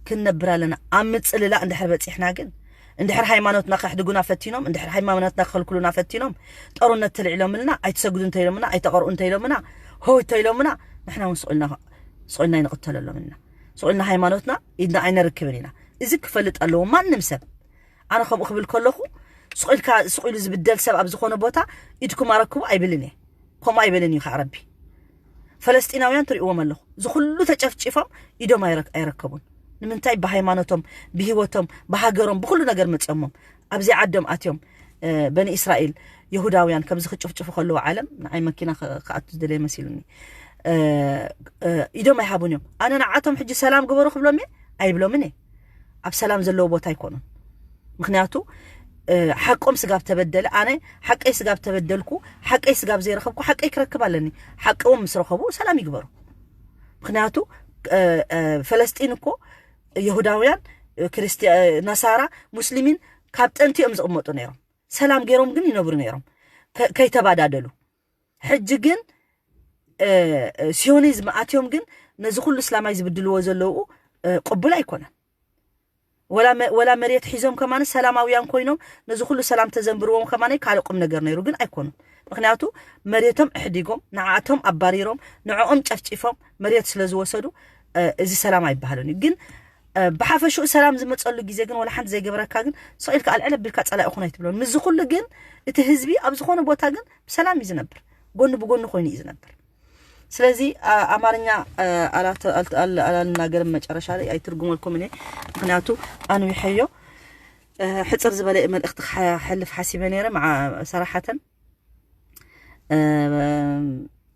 ክንነብር ኣለና። ኣብ ምጽልላእ እንድሕር በጺሕና ግን፣ እንድሕር ሃይማኖትና ከሕድጉና ፈቲኖም፣ እንድሕር ሃይማኖትና ክኸልክሉና ፈቲኖም፣ ጦርነት ተልዒሎምልና፣ ኣይትሰግዱ እንተኢሎምና፣ ኣይተቐርኡ እንተኢሎምና፣ ሆ እንተኢሎምና፣ ንሕና እውን ስቕ ኢልና ስቕ ኢልና ኣይንቕተለሎም ኢና። ስቕ ኢልና ሃይማኖትና ኢድና ኣይነርክብን ኢና። እዚ ክፈልጥ ኣለዎ ማንም ሰብ። ኣነ ከምኡ ክብል ከለኹ ስቕ ኢልካ ስቕ ኢሉ ዝብደል ሰብ ኣብ ዝኾነ ቦታ ኢድኩም ኣረክቡ ኣይብልን እየ። ከምኡ ኣይበልን እዩ ከዓ ረቢ። ፈለስጢናውያን ትሪእዎም ኣለኹ። እዚ ኩሉ ተጨፍጪፎም ኢዶም ኣይረክ- ኣይረከቡን። ንምንታይ? ብሃይማኖቶም፣ ብህይወቶም፣ ብሃገሮም፣ ብኩሉ ነገር መፅዮሞም ኣብዚ ዓዶም ኣትዮም እ፣ በኒ እስራኤል የሁዳውያን ከምዚ ክጭፍጭፉ ከለዉ ዓለም ንዓይ መኪና ክ- ክኣቱ ዝደለየ መሲሉኒ። እ፣ እ፣ ኢዶም ኣይሃቡን እዮም። ኣነ ንዓቶም ሕጂ ሰላም ግበሩ ክብሎም እየ ኣይብሎምን እየ። ኣብ ሰላም ዘለዎ ቦታ ኣይኮኑን። ምክንያቱ እ፣ ሓቆም ስጋብ ተበደለ ኣነ ሓቀይ ስጋብ ተበደልኩ ሓቀይ ስጋብ ዘይረኸብኩ ሓቀይ ክረክብ ኣለኒ። ሓቀዎም ምስ ረኸቡ ሰላም ይግበሩ። ምክንያቱ እ፣ እ፣ ፈለስጢን እኮ የሁዳውያን ክርስቲ- ነሳራ ሙስሊሚን ካብ ጥንቲ እዮም ዝቕመጡ ነይሮም። ሰላም ገይሮም ግን ይነብሩ ነይሮም ከ- ከይተባዳደሉ። ሕጂ ግን እ፣ እ፣ ሲዮኒዝም ኣትዮም ግን ነዚ ኩሉ እስላማይ ዝብድልዎ ዘለዉ እ፣ ቅቡል ኣይኮነን። ወላ መ- ወላ መሬት ሒዞም ከማን ሰላማውያን ኮይኖም ነዚ ኩሉ ሰላም ተዘንብርዎም ከማን ካልእ ቁም ነገር ነይሩ ግን ኣይኮኑን። ምክንያቱ መሬቶም ኣሕዲጎም ንዓቶም ኣባሪሮም ንዕኦም ጨፍጪፎም መሬት ስለ ዝወሰዱ እ፣ እዚ ሰላም ኣይበሃልን እዩ። ግን እ፣ ብሓፈሽኡ ሰላም ዝመፀሉ ግዜ ግን ወላ ሓንቲ ዘይገበረካ ግን ስቕ ኢልካ ኣልዕል ኣቢልካ ፀላኢ ኹን ኣይትብሎን። ምስዚ ኩሉ ግን እቲ ህዝቢ ኣብ ዝኾነ ቦታ ግን ብሰላም እዩ ዝነብር፣ ጎኒ ብጎኒ ኮይኑ እዩ ዝነብር። ስለዚ ኣ- ኣማርኛ ኣ- ኣላት- ኣልት- ኣል- ኣላልናገርም መጨረሻ ላይ ኣይትርጉመልኩም እኔ ምክንያቱ ኣንዊሐዮ። እ፣ ሕፅር ዝበለ መልእኽቲ ክሓልፍ ሓሲበ ነይረ መዓ ሰራሓተን እ፣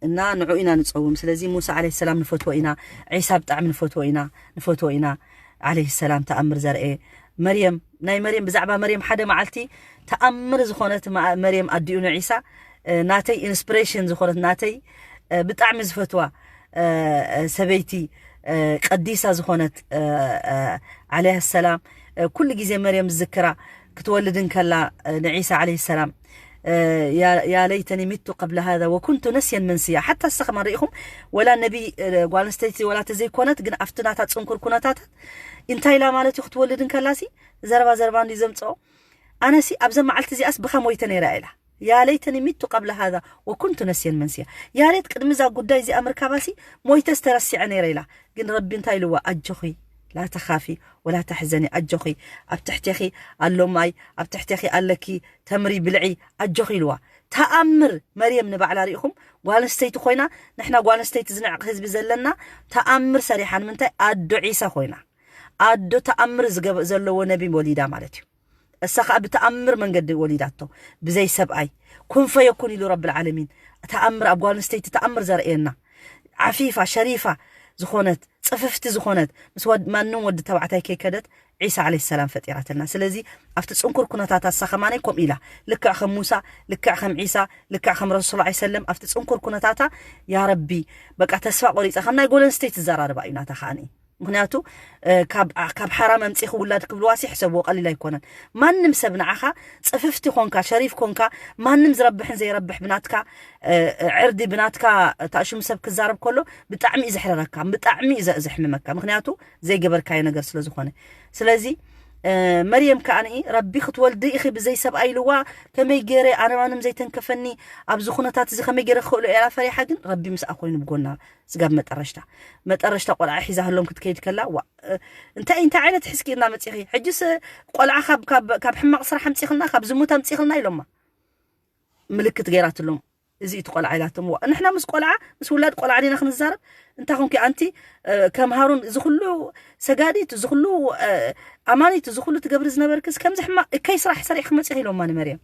እና ንዑ ኢና ንፀውም። ስለዚ ሙሳ ዓለይሂ ሰላም ንፈትዎ ኢና፣ ዒሳ ብጣዕሚ ንፈትዎ ኢና ንፈትዎ ኢና ዓለይሂ ሰላም ተኣምር ዘርኤ። መርየም ናይ መርየም ብዛዕባ መርየም ሓደ መዓልቲ ተኣምር ዝኾነት መ- መርየም ኣዲኡ ንዒሳ እ፣ ናተይ ኢንስፕሬሽን ዝኾነት ናተይ እ፣ ብጣዕሚ ዝፈትዋ እ፣ እ፣ ሰበይቲ እ፣ ቀዲሳ ዝኾነት እ፣ እ፣ ዓለይሃ ሰላም እ፣ ኩሉ ግዜ መርየም ዝዝክራ ክትወልድ እንከላ እ፣ ንዒሳ ዓለይሂ ሰላም እ፣ ያ- ያ ለይተኒ ሚቱ ቀብለ ሃዛ ወኩንቱ ነስየን መንስያ። ሓታ እስኻ ከማን ርኢኹም ወላ ነቢ እ፣ ጓል ኣንስተይቲ ወላ ተዘይኮነት ግን ኣብቲ ናታ ፅንኩር ኩነታታት እንታይ ኢላ ማለት እዩ ክትወልድ እንከላሲ ዘረባ ዘረባ እንዲ ዘምፅኦ ኣነሲ ኣብዘ መዓልቲ እዚኣስ ብኻ ሞይተ ነይራ ኢላ። ያ ለይተኒ ሚቱ ቀብለ ሃዛ ወኩንቱ ነስየን መንስያ። ያ ሌት ቅድሚ እዛ ጉዳይ እዚኣ ምርካባሲ ሞይተስ ተረሲዐ ነይረ ኢላ። ግን ረቢ እንታይ ኢልዋ? ኣጆኺ ላ ተኻፊ ወላ ተሕዘኒ፣ ኣጆኺ ኣብ ትሕቴኺ ኣሎ ማይ፣ ኣብ ትሕቴኺ ኣለኪ ተምሪ ብልዒ፣ ኣጆኺ ኢልዋ። ተኣምር መርየም ንባዕላ ሪኢኹም፣ ጓል ኣንስተይቲ ኮይና፣ ንሕና ጓል ኣንስተይቲ ዝንዕቕ ህዝቢ ዘለና ተኣምር ሰሪሓ። ንምንታይ? ኣዶ ዒሳ ኮይና፣ ኣዶ ተኣምር ዝገበ- ዘለዎ ነቢ ወሊዳ ማለት እዩ። እሳ ኸዓ ብተኣምር መንገዲ ወሊዳቶ ብዘይ ሰብኣይ። ኩን ፈየኩን ኢሉ ረብል ዓለሚን ተኣምር ኣብ ጓል ኣንስተይቲ ተኣምር ዘርእየና። ዓፊፋ ሸሪፋ ዝኾነት ጽፍፍቲ ዝኾነት ምስ ወድ ማንም ወዲ ተባዕታይ ከይከደት ዒሳ ዓለይሂ ሰላም ፈጢራትና። ስለዚ ኣብቲ ጽንኩር ኩነታታ እሳ ኸማነይ ከምኡ ኢላ ልክዕ ከም ሙሳ ልክዕ ከም ዒሳ ልክዕ ከም ረሱል ሰለላሁ ዐለይሂ ወሰለም ኣብቲ ጽንኩር ኩነታታ ያ ረቢ በቃ ተስፋ ቆሪጻ ከም ናይ ጓል ኣንስተይቲ ዝዘራርባ እዩ ናታ ኸኣኒ ምክንያቱ ካብ ሓራም ኣምፂኺ ውላድ ክብልዋሲ ሕሰብዎ ቀሊል ኣይኮነን። ማንም ሰብ ንዓኻ ፅፍፍቲ ኮንካ ሸሪፍ ኮንካ ማንም ዝረብሕን ዘይረብሕ ብናትካ ዕርዲ ብናትካ ታእሹም ሰብ ክዛረብ ከሎ ብጣዕሚ እዩ ዘሕረረካ፣ ብጣዕሚ እዩ ዘሕምመካ። ምክንያቱ ዘይገበርካዮ ነገር ስለዝኾነ። ስለዚ መርየም ከኣ ረቢ ክትወልዲ ኢኺ ብዘይ ሰብኣይ ኢልዋ፣ ከመይ ገይረ ኣነ ማንም ዘይተንከፈኒ ኣብዚ ኩነታት እዚ ከመይ ገይረ ክኽእሎ እያ ፈሪሓ። ግን ረቢ ምስኣ ኮይኑ ብጎና ስጋብ መጠረሽታ መጠረሽታ ቆልዓ ሒዛ ህሎም ክትከይድ ከላ ዋ እንታይ እንታይ ዓይነት ሕዝኪ እና መፂኺ ሕጅስ ቆልዓ ካብ ሕማቕ ስራሕ ኣምፂኽልና ካብ ዝሙት ኣምፂኽልና ኢሎማ ምልክት ገይራትሎም። እዚ እቲ ቆልዓ ኢላቶም ዋ ንሕና ምስ ቆልዓ ምስ ውላድ ቆልዓ ዲና ክንዛረብ እንታይ ኮንኪ ኣንቲ ከም ሃሩን እዚ ኩሉ ሰጋዲት እዚ ኩሉ ኣማኒት እዚ ኩሉ ትገብሪ ዝነበርክስ ከምዚ ሕማቕ እከይ ስራሕ ሰሪሕ ክመፂኺ ኢሎማ ንመርየም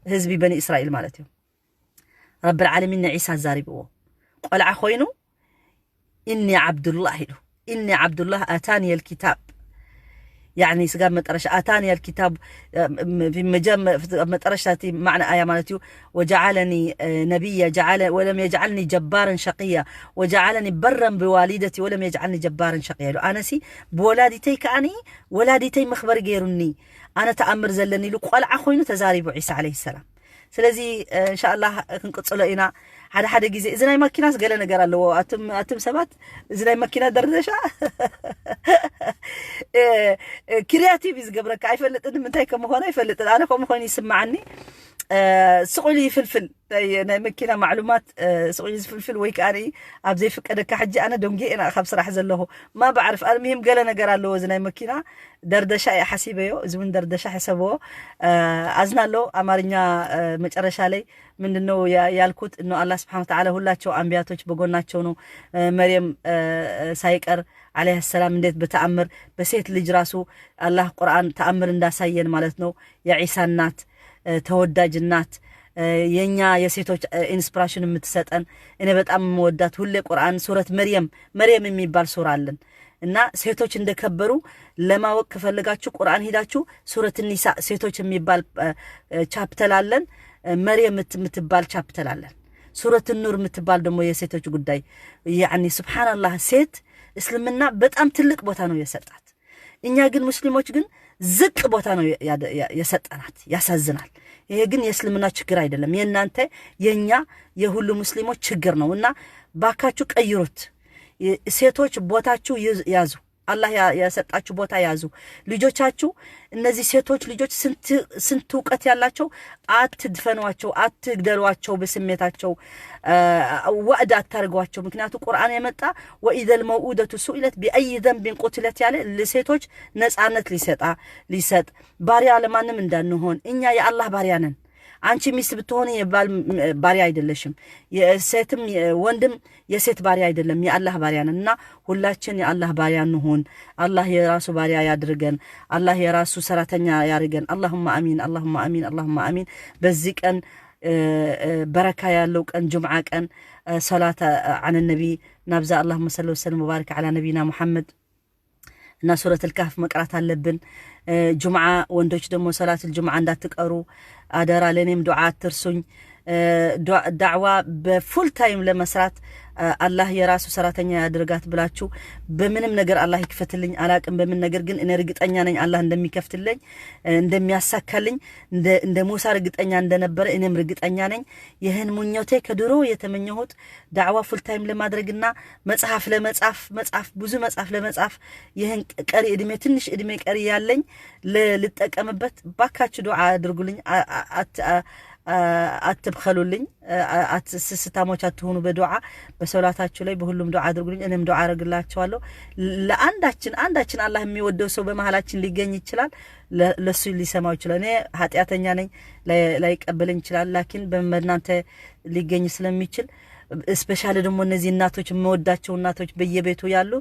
ህዝቢ በኒ እስራኤል ማለት እዮም። ረብል ዓለሚን ንዒሳ ኣዛሪብዎ ቆልዓ ኮይኑ እኒ ዓብዱላህ ኢሉ እኒ ዓብዱላህ ኣታኒ ልኪታብ ያኒ ስጋብ መጠረሻ ኣታኒ ልኪታብ መጠረሻ እቲ ማዕና ኣያ ማለት እዩ። ወጀዓለኒ ነቢያ ወለም የጅዓልኒ ጀባረን ሸቅያ ወጀዓለኒ በረን ብዋሊደቲ ወለም የጅዓልኒ ጀባረን ሸቅያ ኢሉ ኣነሲ ብወላዲተይ ከዓኒ ወላዲተይ መኽበሪ ገይሩኒ ኣነ ተኣምር ዘለኒ ኢሉ ቆልዓ ኮይኑ ተዛሪቡ ዒሳ ዓለይሂ ሰላም። ስለዚ እንሻላ ክንቅፅሎ ኢና ሓደ ሓደ ግዜ። እዚ ናይ መኪናስ ገለ ነገር ኣለዎ ኣቱም ኣቱም ሰባት፣ እዚ ናይ መኪና ደርደሻ ክሪያቲቭ እዩ ዝገብረካ። ኣይፈልጥን ንምንታይ ከምኾነ ኣይፈልጥን። ኣነ ከምኡ ኮይኑ ይስማዓኒ። ስቑሉ ይፍልፍል ናይ መኪና ማዕሉማት ስቑሉ ዝፍልፍል ወይ ከዓ ኣብ ዘይፍቀደካ ሕጂ ኣነ ደንጊ ኢና ካብ ስራሕ ዘለኹ ማ ባዕርፍ ኣልሚሂም ገለ ነገር ኣለዎ እዚ ናይ መኪና ደርደሻ እየ ሓሲበዮ። እዚ እውን ደርደሻ ሕሰብዎ። አዝናለሁ አማርኛ መጨረሻ ላይ ምንድነው ያልኩት? እነ አላህ ስብሐነ ወተዓላ ሁላቸው አንቢያቶች በጎናቸው ነው። መርየም ሳይቀር አለይሃ ሰላም እንዴት በተአምር በሴት ልጅ ራሱ አላህ ቁርአን ተአምር እንዳሳየን ማለት ነው። የዒሳ እናት ተወዳጅ እናት የኛ የሴቶች ኢንስፕራሽን የምትሰጠን እኔ በጣም የምወዳት ሁሌ ቁርአን ሱረት መርየም መርየም የሚባል ሱራ አለን እና ሴቶች እንደከበሩ ለማወቅ ከፈለጋችሁ ቁርአን ሂዳችሁ ሱረት ኒሳ ሴቶች የሚባል ቻፕተል አለን። መርየም የምትባል ቻፕተል አለን። ሱረት ኑር የምትባል ደግሞ የሴቶች ጉዳይ። ያኒ ስብሓንላህ ሴት እስልምና በጣም ትልቅ ቦታ ነው የሰጣት። እኛ ግን ሙስሊሞች ግን ዝቅ ቦታ ነው የሰጠናት። ያሳዝናል። ይሄ ግን የእስልምና ችግር አይደለም፣ የእናንተ የኛ የሁሉ ሙስሊሞች ችግር ነው እና ባካችሁ ቀይሩት። ሴቶች ቦታችሁ ያዙ። አላህ የሰጣችሁ ቦታ ያዙ። ልጆቻችሁ እነዚህ ሴቶች ልጆች ስንት እውቀት ያላቸው አትድፈኗቸው፣ አትግደሏቸው፣ በስሜታቸው ወዕድ አታርጓቸው። ምክንያቱ ቁርአን የመጣ ወኢዘል መውኡደቱ ሱኢለት ቢአይ ዘንቢን ቁትለት ያለ ለሴቶች ነጻነት ሊሰጣ ሊሰጥ ባሪያ ለማንም እንዳንሆን እኛ የአላህ ባሪያ ነን። አንቺ ሚስት ብትሆን የባል ባሪያ አይደለሽም። የሴትም ወንድም የሴት ባሪያ አይደለም፣ የአላህ ባሪያ ነን እና ሁላችን የአላህ ባሪያ እንሁን። አላህ የራሱ ባሪያ ያድርገን። አላህ የራሱ ሰራተኛ ያድርገን። አላሁማ አሚን፣ አላሁማ አሚን፣ አላሁማ አሚን። በዚህ ቀን በረካ ያለው ቀን ጁምዓ ቀን ሰላት አነ ነቢ ናብዛ አላሁመ ሰሊ ወሰልም ወባሪክ አላ ነቢና ሙሐመድ እና ሱረት ልካፍ መቅራት አለብን። ጁምዓ ወንዶች ደግሞ ሰላት ጁምዓ እንዳትቀሩ አደራ። ለእኔም ዱዓ አትርሱኝ። ዳዕዋ በፉል ታይም ለመስራት አላህ የራሱ ሰራተኛ ያድርጋት ብላችሁ በምንም ነገር አላህ ይክፈትልኝ አላቅም። በምን ነገር ግን እኔ እርግጠኛ ነኝ አላህ እንደሚከፍትልኝ እንደሚያሳካልኝ እንደ ሙሳ እርግጠኛ እንደነበረ እኔም እርግጠኛ ነኝ። ይህን ምኞቴ ከድሮ የተመኘሁት ዳዕዋ ፉል ታይም ለማድረግና መጽሐፍ ለመጻፍ መጽሐፍ ብዙ መጽሐፍ ለመጻፍ ይህን ቀሪ እድሜ ትንሽ እድሜ ቀሪ ያለኝ ልጠቀምበት። ባካችሁ ዱዓ አድርጉልኝ፣ አትብኸሉልኝ፣ ስስታሞች አትሆኑ። በዱዓ በሰላታችሁ ላይ በሁሉም ዱዓ አድርጉልኝ። እኔም ዱዓ አረግላችኋለሁ። ለአንዳችን አንዳችን አላህ የሚወደው ሰው በመሀላችን ሊገኝ ይችላል። ለሱ ሊሰማው ይችላል። እኔ ኃጢአተኛ ነኝ፣ ላይቀበለኝ ይችላል። ላኪን በእናንተ ሊገኝ ስለሚችል ስፔሻሊ ደግሞ እነዚህ እናቶች የምወዳቸው እናቶች በየቤቱ ያሉ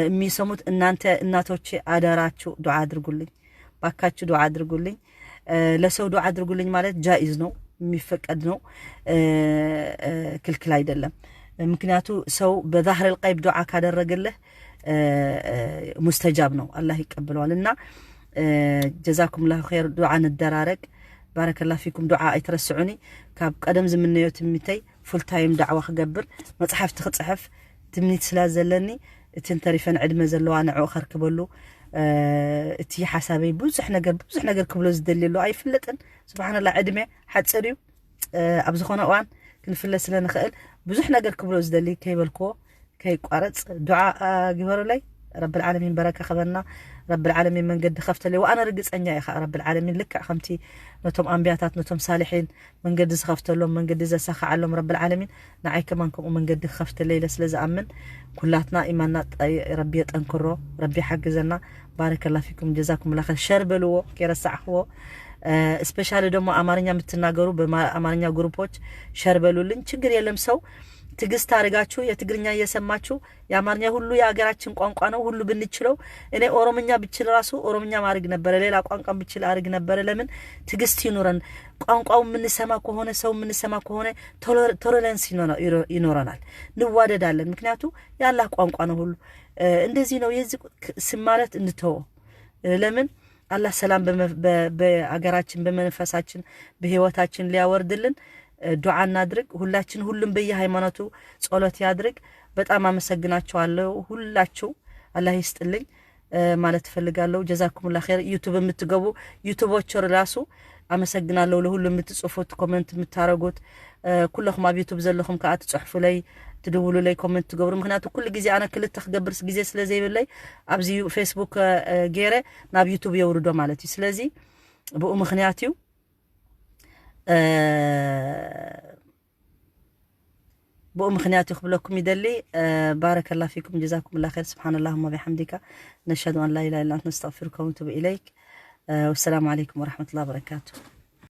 የሚሰሙት እናንተ እናቶች አደራችሁ ዱዓ አድርጉልኝ፣ ባካችሁ ዱዓ አድርጉልኝ። ለሰው ዱዓ አድርጉልኝ ማለት ጃኢዝ ነው፣ የሚፈቀድ ነው፣ ክልክል አይደለም። ምክንያቱ ሰው በዛህር ልቀይብ ዱዓ ካደረገልህ ሙስተጃብ ነው፣ አላህ ይቀበለዋል። እና ጀዛኩም ላሁ ኸይር። ዱዓ ንደራረግ። ባረከላ ፊኩም። ዱዓ ኣይትረስዑኒ። ካብ ቀደም ዝምነዮ ትምኒተይ ፉል ታይም ዳዕዋ ክገብር መፅሓፍቲ ክፅሕፍ ትምኒት ስላ ዘለኒ እትን ተሪፈን ዕድመ ዘለዋ ንዕኡ ከርክበሉ እቲ ሓሳበይ ብዙሕ ነገር ብዙሕ ነገር ክብሎ ዝደሊ ኣሎ ኣይፍለጥን። ስብሓንላ ዕድመ ሓፅር እዩ። ኣብ ዝኾነ እዋን ክንፍለ ስለ ንኽእል ብዙሕ ነገር ክብሎ ዝደሊ ከይበልክዎ ከይቋረፅ ዱዓ ግበሩለይ። ረብል ዓለሚን በረካ ከበና። ረብል ዓለሚን መንገዲ ከፍተለይ ወኣነ ርግፀኛ ኢኻ። ረብል ዓለሚን ልክዕ ከምቲ ነቶም ኣንቢያታት ነቶም ሳልሒን መንገዲ ዝኸፍተሎም መንገዲ ዘሳኸዓሎም ረብል ዓለሚን ንዓይ ከማን ከምኡ መንገዲ ክኸፍተለይ ኢለ ስለ ዝኣምን ኩላትና ኢማንና ረቢ የጠንክሮ። ረቢ ሓግዘና። ባረከላ ፊኩም ጀዛኩም ላ ኸይር። ሸር በልዎ ከይረሳዕክዎ። ስፔሻሊ ደግሞ ኣማርኛ የምትናገሩ በአማርኛ ግሩፖች ሸር በሉልኝ። ችግር የለም ሰው ትግስት አድርጋችሁ የትግርኛ እየሰማችሁ የአማርኛ ሁሉ የሀገራችን ቋንቋ ነው። ሁሉ ብንችለው እኔ ኦሮምኛ ብችል ራሱ ኦሮምኛ ማድረግ ነበረ። ሌላ ቋንቋ ብችል አድርግ ነበረ። ለምን ትግስት ይኑረን። ቋንቋው የምንሰማ ከሆነ ሰው የምንሰማ ከሆነ ቶለረንስ ይኖረናል፣ እንዋደዳለን። ምክንያቱ የአላህ ቋንቋ ነው ሁሉ። እንደዚህ ነው የዚህ ስም ማለት እንተወው። ለምን አላህ ሰላም በአገራችን በመንፈሳችን በህይወታችን ሊያወርድልን ዱዓ እናድርግ። ሁላችን ሁሉም በየሃይማኖቱ ጸሎት ያድርግ። በጣም አመሰግናችኋለሁ ሁላችሁ። አላህ ይስጥልኝ ማለት እፈልጋለሁ። ጀዛኩሙላ ኸይር። ዩቱብ የምትገቡ ዩቱቦች ራሱ አመሰግናለሁ ለሁሉ የምትጽፉት ኮመንት የምታረጉት ኩለኹም ኣብ ዩቱብ ዘለኹም ከዓ ትጽሕፉለይ ትድውሉለይ ኮመንት ትገብሩ። ምክንያቱ ኩሉ ግዜ ኣነ ክልተ ክገብር ግዜ ስለ ዘይብለይ ኣብዚ ፌስቡክ ገይረ ናብ ዩቱብ የውርዶ ማለት እዩ። ስለዚ ብኡ ምክንያት እዩ ብኡ ምክንያት እዩ ክብለኩም ይደሊ። ባረከላ ፊኩም ጀዛኩም ላ ር ስብሓን ላሁማ ቢሓምዲካ ነሽሀዱ ኣን ላኢላ ኢላ ኣንት ነስተግፊሩካ ወንቱቡ ኢለይክ። ወሰላሙ ዓለይኩም ወረሕመቱላ በረካቱ።